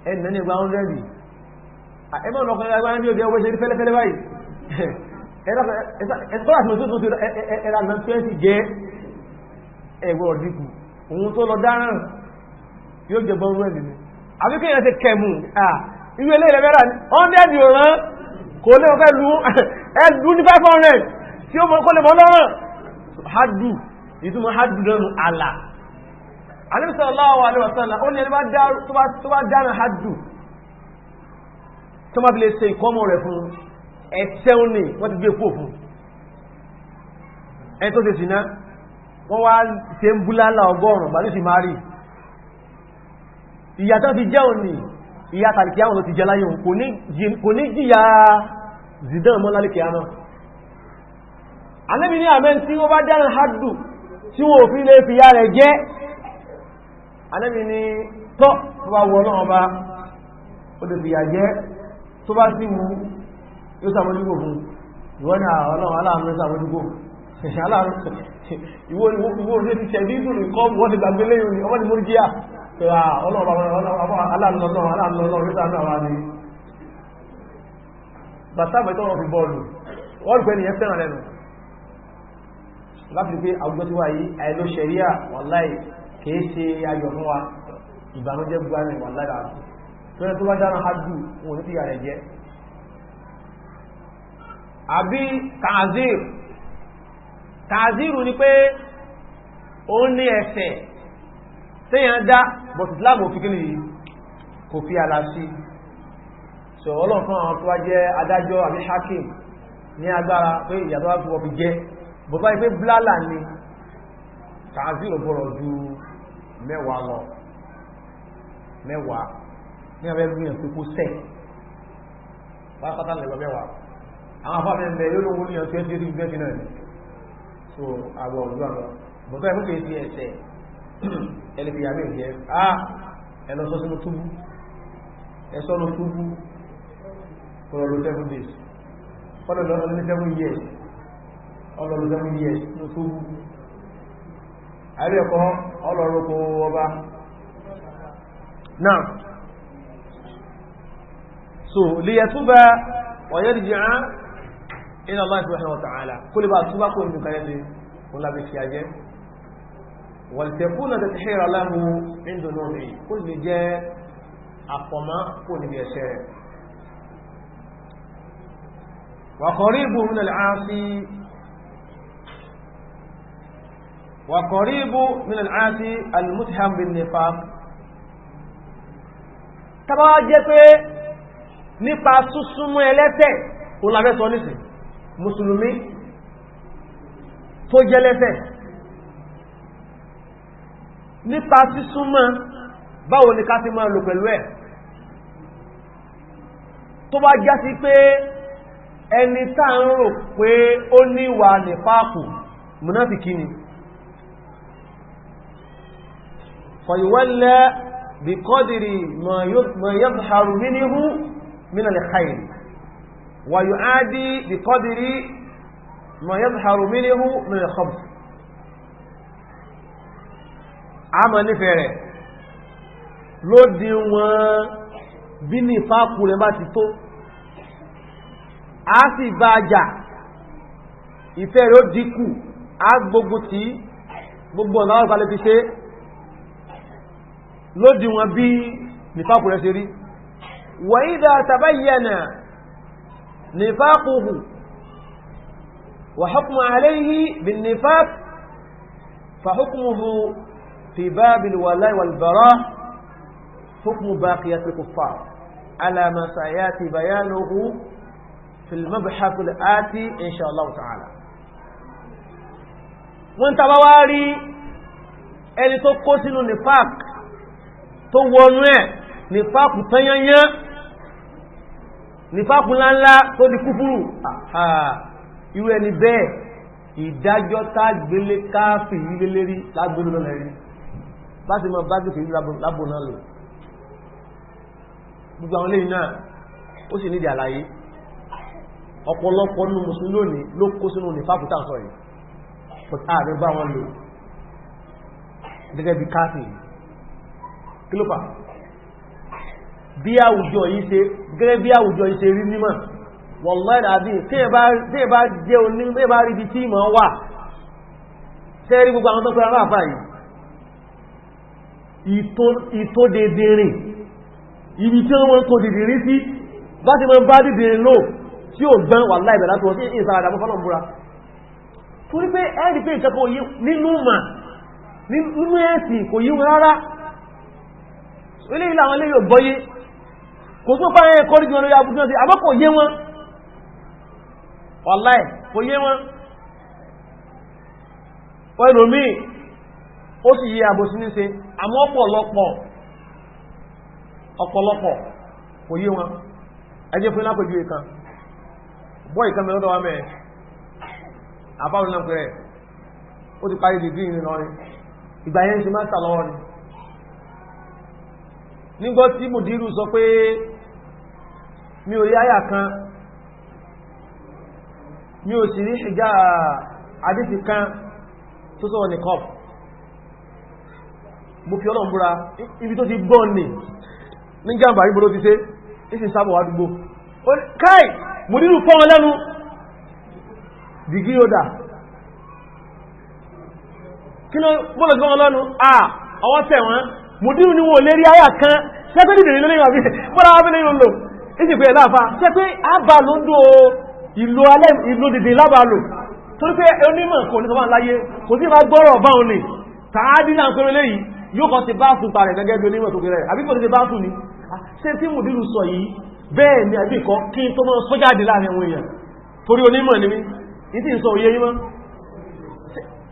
Ẹnà ní ẹgbà 100, ẹmọ́ ọ̀nà ẹgbà 100 ọwọ́ ṣe rí fẹ́lẹ́fẹ́lẹ́ báyìí, ẹ̀sọ́lá tí mo tó ẹ̀rà 20 jẹ́, ẹ gbọ́dọ̀ dínkù. Òun tó lọ dáràn yóò jẹ bọ́rú ẹ̀ nínú. Àbí kéèyàn ṣe kẹmù ìwé ilé rẹ̀ mẹ́ra 100 òràn kò lè fẹ́ lú ẹlú ní 500 tí ó mọ́ kó lè mọ́ lọ́rùn. Hajjú, ìtumọ̀ hajjú lọ́nu àlà. Ànábì sallallahu alaihi wasallam ó ní ẹni tó bá dáná hajjú tó má fi lè ṣe ìkọ́mọ̀ rẹ̀ fún ẹ̀ṣẹ̀ ní wọ́n ti gbé kó fún ẹni tó ṣe sìná, wọ́n wá ṣe ń búlálà 100 gbà ní sì máa rí ìyà tó ti jẹ́ òní, ìyà tàbí àwọn tó ti jẹ láyé òun kò ní jìyà zidán mọ́ lálẹ́kẹ̀ẹ́ àmọ́. Ànábì ní àmẹ́ tí ó bá dáná hajjú tí wọ́n fi lè fi yá rẹ̀ jẹ́, Ànábì ní tọ́ tó bá wọ Ọlọ́run Ọba ó lè fi yà jẹ́, tó bá sì wù yóò sàmójúgbò fún ìwọ́n ní Ọlọ́run aláàánú sàmójúgbò. Ìwọ ní ti ṣẹ̀dí ìdùnnú kọ́ wọ́n ti gbàgbé lẹ́yìn ní ọmọ ní múrjíà bàtàbẹ̀ tọ́rọ fi bọ́ọ̀lù wọ́n rí pé ní ẹfẹ́ràn lẹ́nu láti pé àwùjọ tí wà yìí àìlò ṣẹ̀ríà wàláì kìí ṣe ayọ̀ fún wa, ìbànújẹ́ gbáyìn wàláì àti tó tó bá dára hajjú wọn ní fìyà rẹ̀ jẹ́. Àbí tàzír, tàzírù ni pé ó ní ẹ̀ṣẹ̀ téèyàn dá, but Islam ò fi kí nìyí kò fi àlà sí. So Ọlọ́run fún àwọn tó wá jẹ́ adájọ́ àbí hakim ní agbára pé ìyàtọ̀ wá fún ọbí jẹ́, bọ̀bá ipé blálà ni tàzírù bọ̀rọ̀ ju 10 lọ, 10 ní abẹ́ gbìyàn pé kó sẹ̀ pátápátá lẹ́gbà 10. Àwọn afáfẹ́ ń bẹ yóò lówó ní ọjọ́ 20 náà ni. So àwọ̀ òjú àwọn bọ̀bá ipé kìí sí ẹsẹ̀ ẹlẹ́fìyàmí ìjẹ́ ẹlọ sọ sínú túbú, ẹsọ́nù túbú ọlọ́lọ́ 7 days, ọlọ́lọ́ 7 years, ọlọ́lọ́ 7 years ní túbú. Àríẹ̀kọ́ ọlọ́rọ̀kọ́ ọba náà. So liyatuba wa yarji'a ila Allah subhanahu wa ta'ala, kó lè bá túbá kó nínú kayẹ́ sí wọn lábẹ́ fi ajẹ́ wal-takuna tathhira lahu min dhunubi, kó lè jẹ́ àfọ̀mọ́ kó níbi ẹ̀ṣẹ̀ rẹ̀. Wa qaribu min al-'asi, wa qaribu min al-'asi al-mutham bin-nifaq. Tàbá jẹ́ pé nípa súnsúnmọ́ ẹlẹ́ṣẹ̀ òun la fẹ́ sọ nísìn, mùsùlùmí tó jẹ́ lẹ́ṣẹ̀ nípa sísúnmọ́ báwo ni ká ti máa lò pẹ̀lú ẹ̀? Tó bá já sí pé ẹni tá ń rò pé ó níwà nífàkù mùnáfìkí ni, fayuwalla bí qadri ma yadhharu minhu min al-khayr wa yu'adi bí qadri ma yadhharu minhu min al-khabth. A mọ̀ nífẹ̀ẹ́ rẹ̀ lódí wọn bí ní ìfáàkù rẹ̀ bá ti tó, a sì bá jà, ìfẹ́ rẹ̀ ó dínkù, a gbogbo tí gbogbo ọ̀nà àwọn ìpàlẹ̀ fi ṣe lódí wọn bí nífàkù rẹ̀ ṣe rí. Wa idha tabayyana nifaquhu wa hukmu alayhi bin nifaq Fa hukmuhu fi babil wala'i wal bara' hukmu baqiyatil kuffar ala ma sayati bayanuhu fil mabhath al-ati insha Allah ta'ala. Wọ́n tàbá wá rí ẹni tó kó sínú nifaq tó wọnú ẹ̀, nifaq tanyanya, nifaq ńláńlá tó di kúfúrú, irú ẹni bẹ́ẹ̀ ìdájọ́ tá gbélé káàfì lélérí lágbóló lọ́nà rí bá ti mọ bá ti fi lábò náà lò. Gbogbo àwọn lẹ́yìn náà ó sì nídìí àlàyé. Ọ̀pọ̀lọpọ̀ nínú mùsùlùmí lónìí ló kó sínú nifaq tá sọ yìí, but ààrẹ bá wọn lò gẹ́gẹ́ bí káàfì. Kí ló fà? Bí àwùjọ yìí ṣe, gẹ́gẹ́ bí àwùjọ yìí ṣe rí nímọ̀, wallahi àbí tí ẹ bá jẹ́ oní ẹ bá rí ibi tí ìmọ̀ wà, tẹ́rí gbogbo àwọn tó pẹ́ra láàfà yìí, ìtò dèdèrìn, ibi tí wọ́n tó dèdèrìn sí, bá ti mọ́ bá dèdèrìn lò tí ó gbọ́n, wallahi ìbẹ̀ láti wọ́n sí ìsáradà mọ́ fọ́nà búra. Torí pé ẹ́rì pé ìkẹ́kọ̀ọ́ yí nínú mà nínú ẹ̀sìn kò yí wọn rárá. Ilé ilé àwọn ilé yóò gbọ́yé, kò tó bá ẹ̀ kọ́rí jùlọ lórí abúgbọ́n sí, àmọ́ kò yé wọn, wàláì kò yé wọn. Ẹlòmíì ó sì yé àbòsí ní ṣe, àmọ́ ọ̀pọ̀lọpọ̀ kò yé wọn. Ẹjẹ́ fún lápẹjú ìkan bọ́ ìkan mẹ́lọ́dọ̀ wa mẹ́ àbáwọn náà pẹ̀rẹ̀ ó ti parí dìgírì ní Ìlọrin, ìgbà yẹn ṣe mástà lọ́wọ́ ni. Nígbọ́ tí mùdírù sọ pé mi ò rí àyà kan, mi ò sì rí ìjà àdísì kan tó sọ̀rọ̀ ní kọ́p, mo fi Ọlọ́run búra, ibi tó ti gbọ́n ní ní jàmbá ìbò ló ti ṣe ìsìn sábọ̀ wà dúgbò káì mùdírù fọ́ wọn lẹ́nu dìgírí ó dà kí ló bọ́lọ̀ sí wọn lẹ́nu ọwọ́ tẹ̀ wọ́n. Mùdírù ni wọ́n lè rí àyà kan ṣẹ́pẹ́ dìdìrí lórí àbí bọ́lá wọ́n lè lò ìsìn pé ẹ̀láfà ṣẹ́pẹ́ àbà ló ń dó ìlò dìdì lábàlò, torí pé onímọ̀ kò ní sọ láyé kò sí máa gbọ́rọ̀ bá òun ní tààdí náà pẹ̀lú léyìí yóò kọ́ sí báàsù parẹ̀ gẹ́gẹ́ bí onímọ̀ tó kéré àbí kò ní sí báàsù ni. Ṣé tí mùdírù sọ yìí bẹ́ẹ̀ ni àbí kọ́ kí n tó mọ́ sọ́jáde láàrin àwọn èèyàn, torí onímọ̀ ni mí ní tí ń sọ òye yí mọ́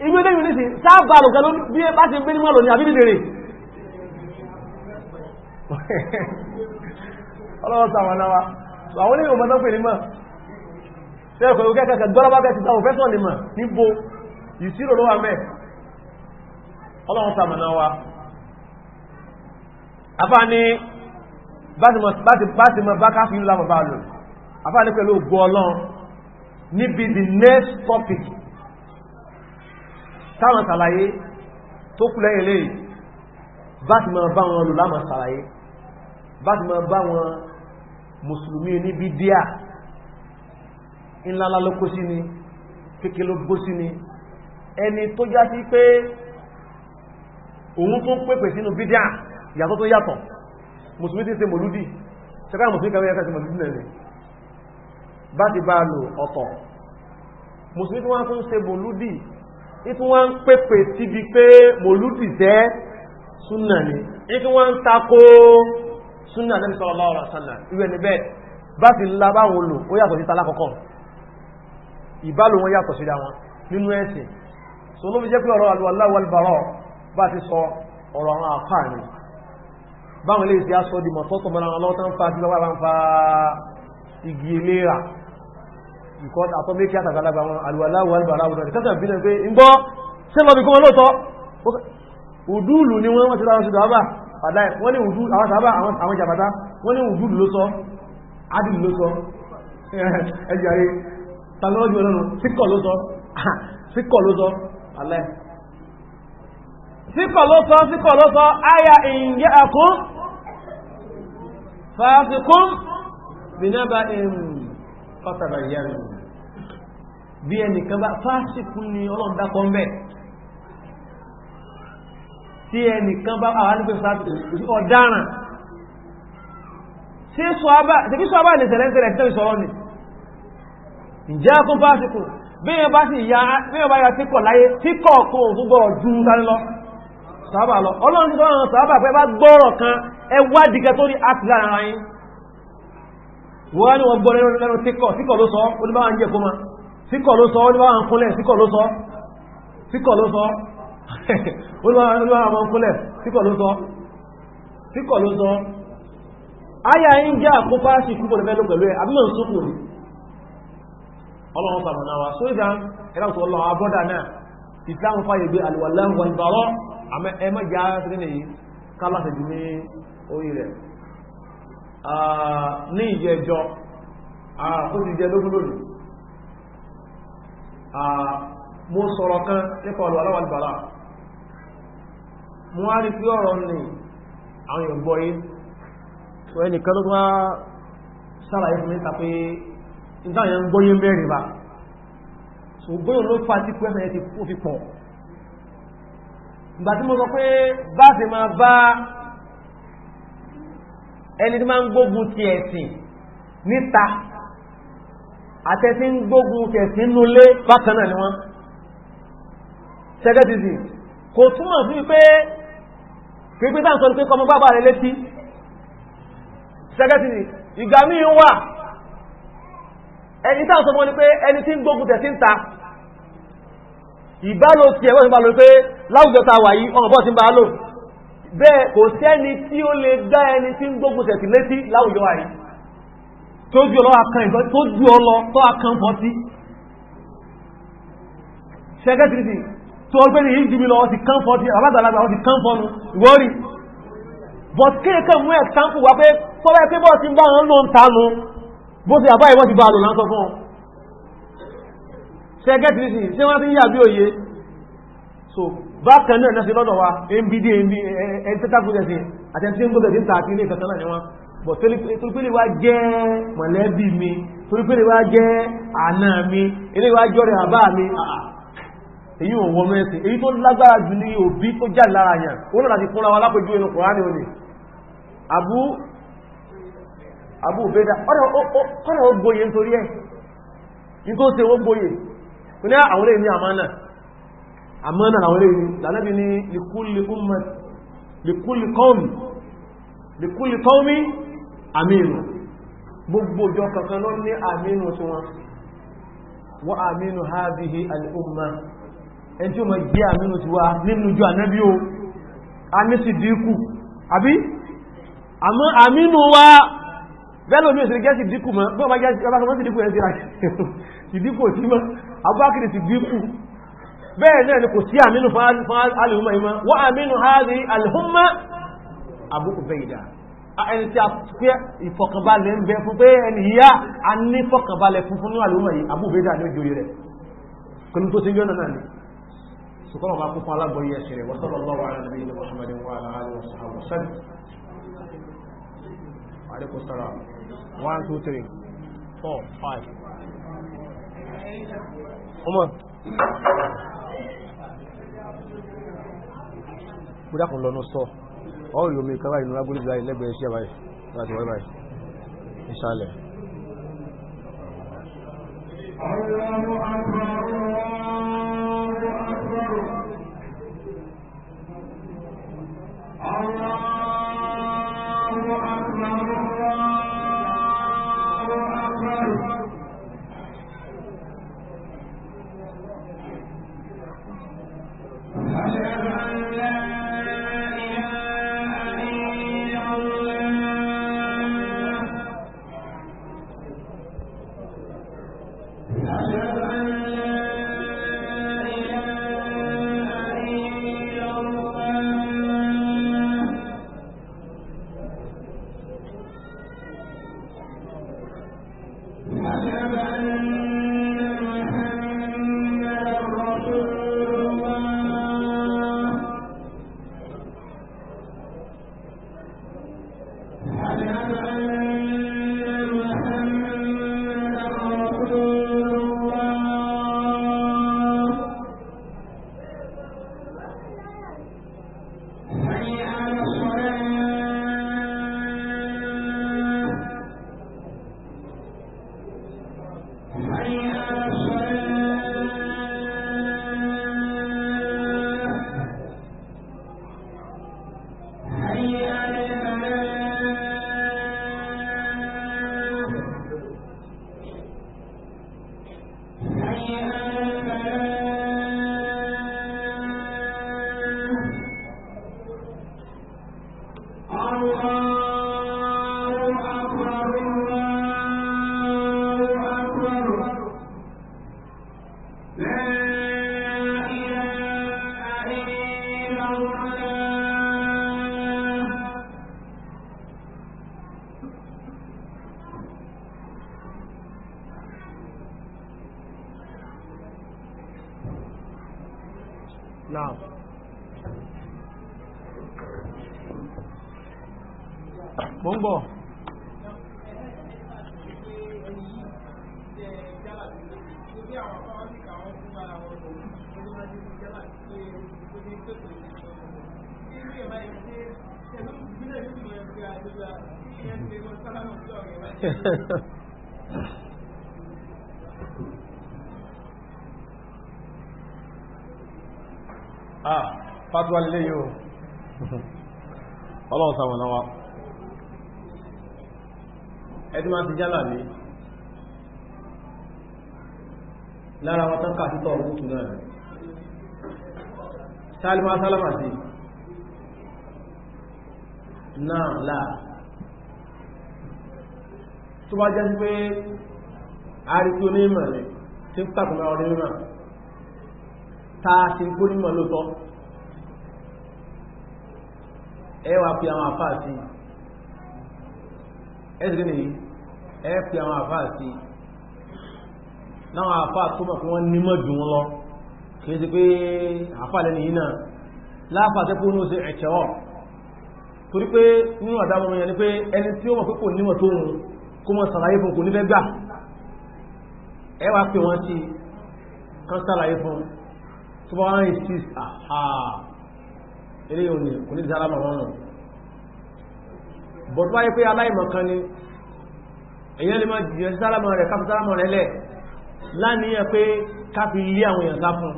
ìgbé lẹ́yìn ní sí sáàbà lòkẹ́ ló bí bá ti gbé nímọ̀ lò ní àbí dìdìrì. Ọlọ́wọ́ sàwọn náà àwọn onímọ̀ mọ́ pè ní mọ̀ ṣẹ́ẹ̀kọ̀ ìwé kẹ́kẹ́ gbọ́rọ̀bá kẹ́ ti ta òfẹ́sọ̀ ní mọ̀ níbo ìṣirò ló wà mẹ́. Ọlọ́wọ́ sàwọn náà wa afá ní bá ti mọ̀ bá káfí ìlú lámọ̀ bá lò. Afá ní pẹ̀lú ògo Ọlọ́run níbi the next topic táwọn sàlàyé tó kù lẹ́yìn lè bá ti mọ̀ bá wọn lò lámọ̀ sàlàyé, bá ti mọ̀ bá wọn mùsùlùmí ní bídíà ńláńlá ló kó sí ni, kéèké ló gbó sí ni, ẹni tó já sí pé òun tó ń pèpè sínú bídíà ìyàtọ̀ tó yàtọ̀. Mùsùlùmí tí ń ṣe mòlúdì, ṣẹ́ká mùsùlùmí kẹwẹ́ ẹ̀kẹ́ sí mòlúdì nẹ̀lẹ̀ bá ti bá lò ọ̀tọ̀. Mùsùlùmí tí wọ́n tún ṣe mòlúdì tí wọ́n ń pèpè síbi pé mòlúdì jẹ́ súnà ni, tí wọ́n ń takò súnà Nabi sallallahu alaihi wasallam, irú ẹni bẹ́ẹ̀ bá ti ńlá báwọn lò ó yàtọ̀ sí talákọ̀ọ́kọ́, ìbálò wọn yàtọ̀ síra wọn nínú ẹ̀sìn. So ló fi jẹ́ pé ọ̀rọ̀ al-wala wal-bara bá ti sọ ọ̀rọ̀ àwọn àfáà ni, báwọn ilé ìsì aṣọ dìmọ̀ tọ́tọ̀ mọ́ra wọn lọ́wọ́ tán fa tí lọ́wọ́ bá ń fa igi eléra ìkọ́ àtọ́ méjì àtàgbàlagbà wọn al-wala wal-bara wọn kẹsàn bí náà pé ń gbọ́ ṣé lọ bí kọ́ wọn lóòótọ́ ùdúùlù ni wọ́n ti láwọn ṣùgbọ́n àbá padà wọ́n ní ùdúùlù àwọn sábà àwọn jàbátá wọ́n ní ùdúùlù ló sọ ádìlù ló sọ ẹjàre tàbí ọlọ́run síkọ̀ ló sọ síkọ̀ ló sọ alẹ́ síkọ̀ ló sọ síkọ̀ ló sọ áyà ìyẹ́ ẹkún fàáfikún bìnẹ́bà ìfọ́sàbà ìyẹ́rin bí ẹnìkan bá fásikún ni ọlọ́run dákọ̀ ń bẹ̀ tí ẹnìkan bá àwọn nípe fásikún ọ̀daràn tí sọ́ọ́bà lè tẹ̀lẹ́tẹ̀lẹ̀ tí sọ̀rọ̀ ni ǹjẹ́ kún fásikún Bí yẹn bá ya síkọ̀ láyé, síkọ̀ kó òfin gbọ́rọ̀ ju sáré lọ sábà lọ. Ọlọ́run ti sọ́rọ̀ sábà pé bá gbọ́rọ̀ kan, ẹ wádìí kẹ tó rí àti lára ara yín. Wọ́n ní wọ́n gbọ́ lẹ́nu síkọ̀, síkọ̀ ló sọ, ó ní bá wà ń jẹ́ kó ma, síkọ̀ ló sọ, ó ní bá wà ń kúnlẹ̀, síkọ̀ ló sọ, síkọ̀ ló sọ, ó ní bá wà ń kúnlẹ̀, síkọ̀ ló sọ, síkọ̀ ló sọ. Ayà ń jẹ́ àkófá sí kúkọ̀ lẹ́fẹ́ ló pẹ̀lú ẹ̀, àbí mọ̀ ń sókò ní. Ọlọ́run sàmọ̀nà wa. So ìdá ẹ̀rọ ọlọ́run abọ́dà náà, Ìsìlámù fàyè gbé al-walā'u wal-barā', àmọ́ ẹ má já sí ní yìí kálàsẹ̀ jù ní orí rẹ̀. Ní ìjẹjọ́, ó ti jẹ lógún lónìí, mo sọ̀rọ̀ kan nípa al-walā'u wal-barā'. Mo wá rí pé ọ̀rọ̀ ní àwọn èèyàn gbọ́ yé. So ẹnìkan ló wá sàlàyé fún mi ta pé ìdáyàn ń gbọ́yé mẹ́rin bá. So gbóyàn ló fà tí pẹ́sẹ̀ yẹn ti ó fi pọ̀. Ìgbà tí mo sọ pé bá ṣe máa bá ẹni tí máa ń gbógun ti ẹ̀sìn níta àtẹ́sí ń gbógun ti ẹ̀sìn nulé bákan náà ni wọ́n. Sẹ́gẹ́tìsì kò túmọ̀ sí pé pípé tá à ń sọ ní pé kọmọ bábà rẹ létí. Sẹ́gẹ́tìsì ìgbà míì wà, ẹni tá à ń sọ fún wọn ni pé ẹni tí ń gbógun tẹ̀sí ń ta ìbálò tí ẹ̀wọ́n ti bá lò pé láwùjọ ta wà yìí ọmọ bọ́ ti ń bá lò bẹ́ẹ̀, kò sẹ́ni tí ó lè dá ẹni tí ń gbógun tẹ̀sí létí láwùjọ wà yìí tó ju ọlọ́ akàn ìbọn tó ju ọlọ tó akàn fọ́tí. Sẹ́gẹ́tìrìsì tó ọgbẹ́ ní ìjú mi lọ ti kán fọ́tí, àbágbàlagbà wọ́n ti kán fọ́nu ìwọ́rí. But kéèkàn mú example wá pé tọ́wọ́ pé bọ́ ti ń bá wọn ló ń tanu bó ti àbá ìwọ́n ti bá lò láńsọ fún ọ. Sẹ́gẹ́tìrìsì ṣé wọ́n ti ń yà bí òye? So bákan náà sí lọ́dọ̀ wa nbd ẹni tẹ́tàkùn ẹ̀sìn àti ẹni tí ń gbọ́dọ̀ tí ń ta àti ilé ìkankan náà ni wọ́n bọ̀. Torípélé wá jẹ́ mọ̀lẹ́bí mi, torípélé wá jẹ́ àna mi, ilé wá jọ́rẹ̀ àbá mi, èyí ò wọ́n mẹ́sìn. Èyí tó lágbára jù ní òbí tó jáde lára yàn, ó náà láti fúnra wa lápẹjú inú Kùránì òní Abu Ubeda ọ̀rọ̀ ó gboyè nítorí ẹ̀ ní tó ṣe ó gboyè ní àwọn ilé ní àmánà, àmánà àwọn ilé ní lànàbí ní likulli ummat, likulli qawmi, likulli qawmi àmínú. Gbogbo ọjọ́ kankan ló ní àmínú tí wọ́n wa àmínú hadhihi al-umma. Ẹni tí ó mọ̀ jẹ́ àmínú ti wá nínú jọ ànábí o, a ní sì dínkù àbí àmọ́ àmínú wa bẹ́lò mi ò sì gẹ́ sì dínkù mọ́ bí wọ́n bá jẹ́ sí dínkù ẹ̀ sí dínkù sí mọ́ Abubakar sì dínkù. Bẹ́ẹ̀ náà ni kò sí àmínú fún alìhúnmà ìmọ̀ wa àmínú hadhihi al-umma Abu Ubaida, ẹni tí a pé ìfọ̀kànbalẹ̀ ń bẹ fún pé ẹni yíyá a ní fọ̀kànbalẹ̀ fún fún ní àlùmọ̀ yìí, Abu Ubaida ní ojú rẹ̀ pẹ̀lú tó ti yọ́nà náà ni. Sùkọ́nà máa kún fún alágbọ̀yé ẹ̀ṣẹ̀ rẹ̀. Wa sallallahu ala nabiyyina Muhammadin wa ala alihi wa sahbihi wa sallam. Alaikum salam. 1 2 3 4 5. Ọmọ gbọ́dá lọ́nà sọ ọ̀rọ̀ yomi kan báyìí nínú agbórí báyìí lẹ́gbẹ̀ẹ́ iṣẹ́ báyìí láti wọ́n báyìí ìṣàlẹ̀. Allahu akbar, Allahu akbar. Allahu akbar, Allahu akbar. أشهد أن لا إله إلا الله. أشهد أن لا إله إلا الله. أشهد أن محمدا رسول الله. أشهد أن محمدا رسول الله. حي على الصلاة. Náà mo ń bọ̀. Ah, fatuwa lè yóò ọlọ́run sàwọn náà wá ẹdí máa ti jálà ní lára wọn tán kàtítọ̀ òkútù náà sálímà sálámà sí náà láà tó bá jẹ́ sí pé a rí tí ó ní ìmọ̀ rẹ̀ tí ń pàtàkì máa ọdún mímọ̀ táa sí kó nímọ̀ lóòtọ́ ẹ wá pè àwọn àfáà sí ẹ́sì ní ẹ pè àwọn àfáà sí láwọn àfáà tó mọ̀ fún wọn nímọ̀ jù wọn lọ kìí sí pé àfáà lẹ́ni yìí náà láàfáà tẹ́ kó ní ó ṣe ẹ̀kẹ́rọ̀ torí pé nínú àdámọ́ yẹn ni pé ẹni tí ó mọ̀ pé kò nímọ̀ tó ń kó mọ́ sàlàyé fún kò ní fẹ́ gbà. Ẹ wá pè wọ́n sí kan sàlàyé fún tó bá wọ́n insist, àhà eré òní kò ní sálámà wọn nù. Bọ̀t wáyé pé aláìmọ̀kan ni èyàn lè máa jìyàn sí sálámà rẹ̀ káfí sálámà rẹ̀ lẹ̀ láníyàn pé káfí ilé àwọn èèyàn sá fún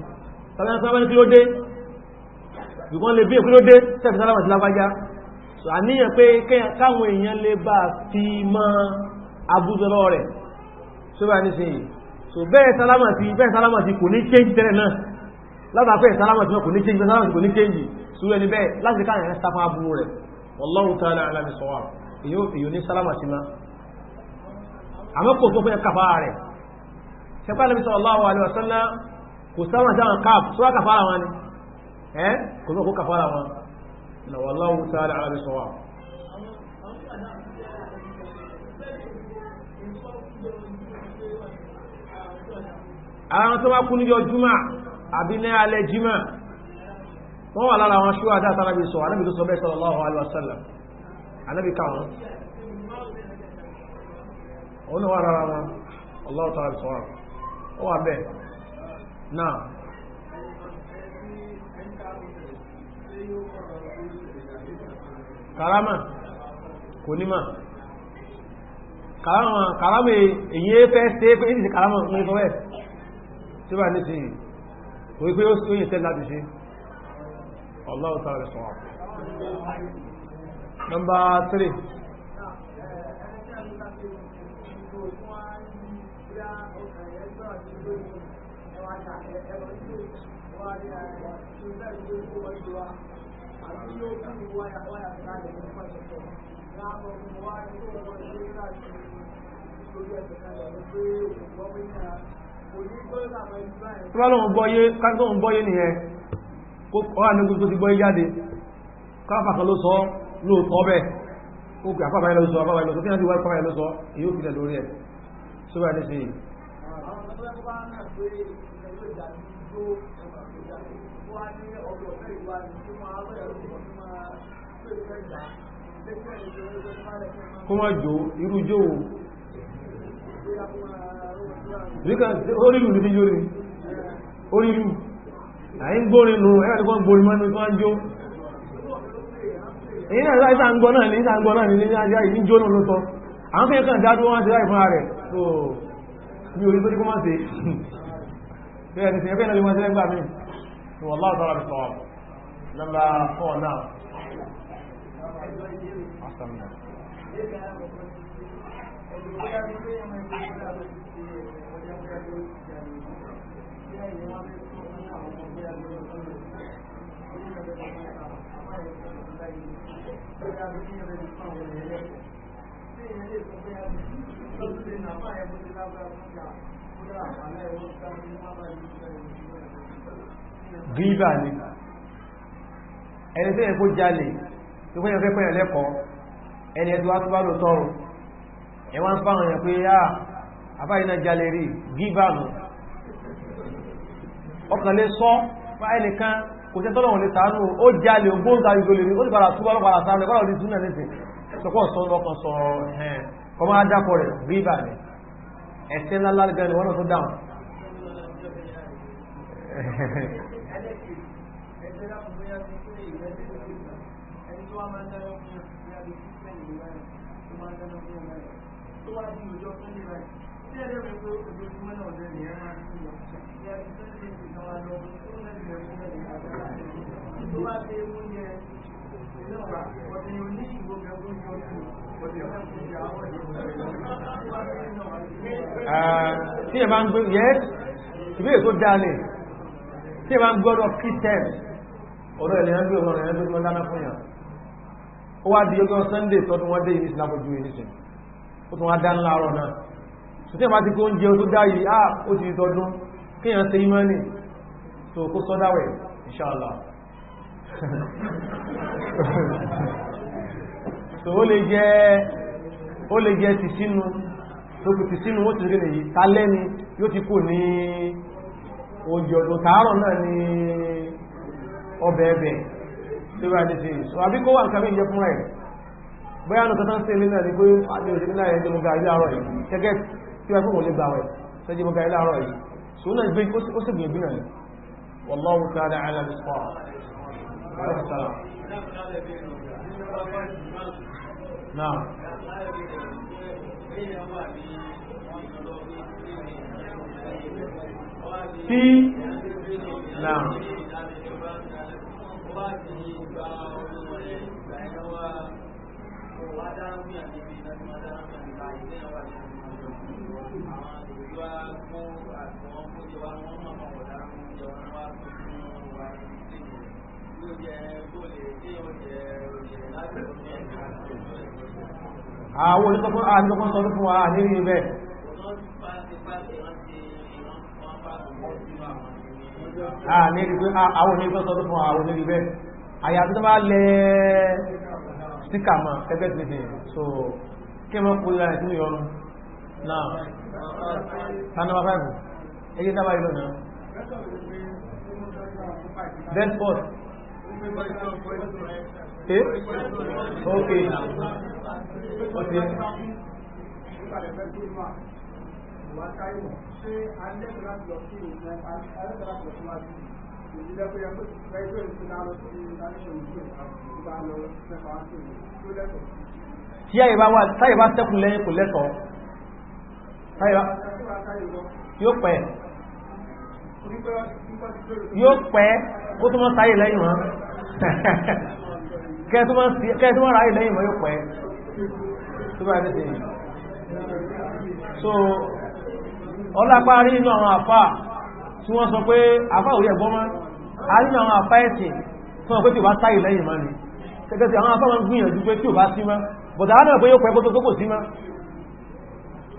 tàbí ní kí ló dé, ìgbọ́n lè bí kí ló dé tẹ́fì sálámà sí lágbájá. Àníyàn pé káwọn èèyàn lè bá fi mọ́ abúzọ́lọ́ rẹ̀ tó bá ní sí. So bẹ́ẹ̀ sálámà sí, bẹ́ẹ̀ sálámà sí kò ní change tẹ́lẹ̀ náà, látàfẹ́ sálámà sí kò ní change, sálámà sí kò ní change sùúrù ẹni bẹ́ẹ̀ láti káwọn èèyàn sáfà abúrú rẹ̀. Wallahu ta'ala a'lam bis-sawab. Èyí ní sálámà sí má, àmọ́ kò tó fẹ́ kàfàrà rẹ̀. Ṣẹpá Nabi sallallahu alaihi wasallam kò sálámà sí àwọn káàpù tó wá kàfàrà wọn ni ẹ́ kò tó kó kàfàrà wọn. Wallahu ta'ala a'lam bis-sawab. Àwọn tó bá kú níjọ́ júmà àbí ní alẹ́ jímà wọ́n wà lára àwọn ṣúwádá tánàbí sọ, anábì tó sọ bẹ́ẹ̀ sallallahu alaihi wasallam, anábì káwọn òun wà lára wọn. Allahu ta'ala bis-sawab. Ó wà bẹ́ẹ̀ náà. Karama kò ní mà karama, karama èyí fẹ́ ṣe pé ní ti karama ń sọ bẹ́ẹ̀ tí bá ní sí orí pé ó yìí tẹ́ láti ṣe. Allahu ta'ala bis-sawab. Number 3. Tó bá lóun gbọ́yé, káàkiri gbọ́yé nìyẹn, kó wà ní gbogbo ti gbọ́yé jáde, káàkiri ló sọ lóòtọ́ bẹ́ẹ̀, ó pè àpapàá ló sọ, àpapàá ló sọ, kí wọ́n ti wá àpapàá ló sọ, èyí ó fìlẹ̀ lórí ẹ̀. Sóbà ní sí kó má jò irú jò orílù ní jó ní orílù àyí ń gbórin nù ẹ̀rọ ìgbọ́n gbórin mọ́nú tó ń jó. Èyí náà láì sáà ń gbọ́ náà ní sáà ń gbọ́ náà ní ní àyí ń jó náà ló tọ́. Àwọn fẹ́ kàn dádú wọ́n ti láì fún ààrẹ tó ní orí tó ní kó má ṣe bẹ́ẹ̀ ni ẹgbẹ́ náà lè wọ́n sí ẹgbà mí. Wallahu ta'ala bis-sawab. Number 4 now. Gíbà ni ẹni tí ẹ̀kọ́ jalè tó fẹ́ yẹn fẹ́ lẹ́kọ̀ọ́, ẹni ẹ̀dùn wá lò tọrọ ẹwọ́n fáwọn èèyàn pé yá àbáyé náà jalè rí. Gíbà nù ọkàn lè sọ fún ẹnìkan Kò tẹ́ tọ́lọ̀wọ̀n lè sàánú, ó jalè ògbóǹta ìgbòlè ní ó sì padà túbọ̀ lọ́pàá sàánú ẹ̀kọ́ lọ́dí súnà nísìn. Sọpọ̀ sọ lọ́kàn sọ ẹ̀hẹ́n kọmọ adákọ̀ rẹ̀ ríbà ní ẹ̀sẹ̀ ńlá gan ni wọ́n náà tó dáhùn. Tí ẹ máa ń gbé yẹ́ ìbéèrè tó dáa ní tí ẹ máa ń gbọ́dọ̀ Christian ọ̀rọ̀ ẹ̀lẹ́yàn gbé ọ̀rọ̀ ẹ̀lẹ́yàn gbé dáná fún yàn. Ó wá di ọjọ́ Sunday tọ́dún wọ́n dé ìní ìsìlápò ju ìníṣìn, ó tún wá dá ńlá ọ̀rọ̀ náà. So tí ẹ máa ti kó oúnjẹ tó dá yìí, ah, ó ti tọdún kíyàn ṣe ìmánì tó kó sọ́dáwẹ̀ inshallah. So ó lè jẹ́ ti sínú tó kù ti sínú ó ti rí nìyí tálẹ́ni yóò ti kò ní oúnjẹ ọdún tààrọ̀ náà ní ọbẹ̀ ẹbẹ̀ tí ó bá ní sí. So àbí kó wà nǹkan mí jẹ fún ẹ̀ bóyá nù kẹta ń sí ilé náà ní pé àti òṣèlú náà ẹjẹ́ mo ga ilé àárọ̀ yìí gẹ́gẹ́ tí wọ́n fún òun lè gbà wẹ̀ sẹ́jẹ́ mo ga ilé àárọ̀ yìí. So náà gbé ó sì gbìyànjú náà ni. Wallahu ta'ala a'lam bis-sawab. Náà tí náà àwọn oníkọ́kọ́ sọdún fún wa nírí ibẹ̀. Àwọn oníkọ́ sọdún fún àwọn onírí ibẹ̀. Àyàfi tó bá lẹ stíkà mọ́ ẹgbẹ́ tí ní so kí mọ́ kó lára sínú ìyọnu náà. Tánàbà 5 ẹgbẹ́ dábà ìlú náà best spot. Eh? Okay. Okay. Tí àyè bá wà, táyè bá sẹ́kùn lẹ́yìn kò lẹ́tọ̀ọ́. Táyè bá yóò pẹ́. Yóò pẹ́ kó tó mọ́ sáyè lẹ́yìn wọn. Kẹ́ tó mọ́ ráyè lẹ́yìn wọn yóò pẹ́. Tó bá ní sí. So, ọlápá rí nínú àwọn àfá tí wọ́n sọ pé àfá òrí ẹ̀gbọ́n mọ́, a rí nínú àwọn àfá ẹ̀sìn tí wọ́n pé tí ò bá sáyè lẹ́yìn mọ́ ni. Gẹ́gẹ́ sí àwọn àfá wọn gbìyànjú pé tí ò bá sí mọ́, bọ̀dà á náà pé yóò pẹ́ kó tó kò sí mọ́.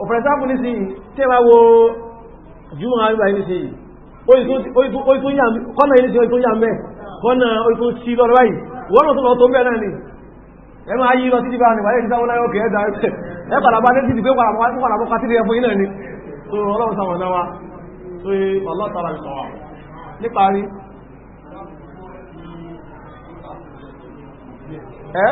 For example ní sí tí ẹ máa wo jùmọ̀ àríwá ní sí kọ́nà yìí ní sí orí tó yà mẹ́ kọ́nà orí tó sí lọ́rọ̀ báyìí wọ́n náà tó lọ tó mẹ́ náà ni ẹ máa yí lọ títí bá ní wáyé ìsáwọ́ láyé òkè ẹ̀dà ẹ padà bá ní títí pé padà bọ́ kátìrì ẹ̀fún yìí náà ni. So ọlọ́run sàwọn náà wá so Allah ta'ala sọ̀wà níparí ẹ́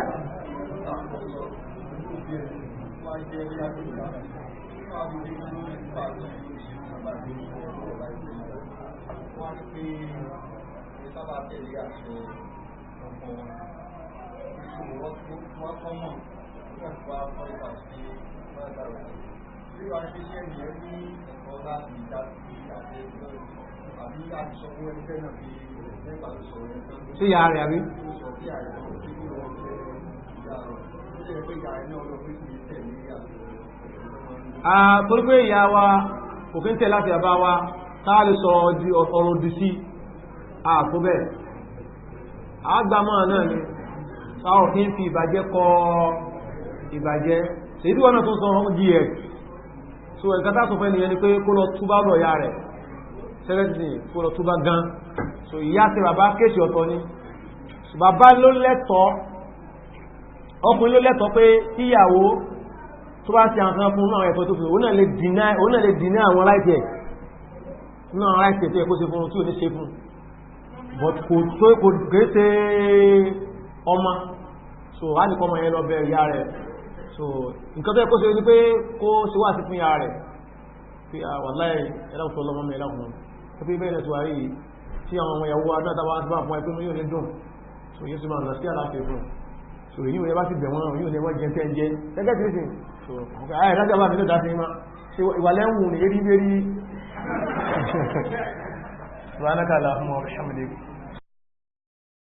sí ìyá rẹ̀ àbí? Torí pé ìyá wa kò kí ń tẹ̀ láti àbá wa táà lè sọ ọ̀rọ̀ òdì sí ààtó bẹ́ẹ̀. Àgbàmọ́ náà ni sáwọ̀ kí ń fi ìbàjẹ́ kọ ìbàjẹ́. Ṣe ìdíwọ́n náà tó sọ ọmọ gs. So ẹ̀ka tá sọ fẹ́ nìyẹn ni pé kó lọ túbá lọ ìyá rẹ̀ sẹ́rẹ́sì kó lọ túbá gan. So ìyá sí bàbá kéèsì ọ̀tọ̀ ni. Bàbá ló lẹ́tọ̀ọ́, ọkùnrin ló lẹ́tọ̀ọ́ pé tíyàwó tó bá ti àwọn fún àwọn ẹ̀tọ́ tó fi òun náà lè dìná àwọn láìpẹ́ ẹ̀ náà láìpẹ́ tó yẹ kó ṣe fún tí ò ní ṣe fún. But kò tó kò gẹ́ẹ́sẹ̀ ọmọ. So a ní kọmọ yẹn lọ bẹ ìyá rẹ̀. So nǹkan tó yẹ kó ṣe ní pé kó ṣe wá sí fún ìyá rẹ̀ pé wàláhì ẹ̀dàkùn ọlọ́mọ mi, ẹ̀dàkùn tó pé bẹ́ẹ̀ tó wà rí tí àwọn ọmọ ìyàwó adáta wá bá fún ẹgbẹ́ yóò ní dùn. So yóò sì máa lọ sí àlàáfíà fún. So èyí wọ́n bá sì bẹ̀ wọ́n yóò ní wọ́n jẹ tẹ́ jẹ gẹ́gẹ́ tí sí. So ààrẹ ìdájọ́ bá mi ló dá sí ma ṣe ìwà lẹ́wùn ní erí mérí. Subhanaka Allahumma wa bihamdik.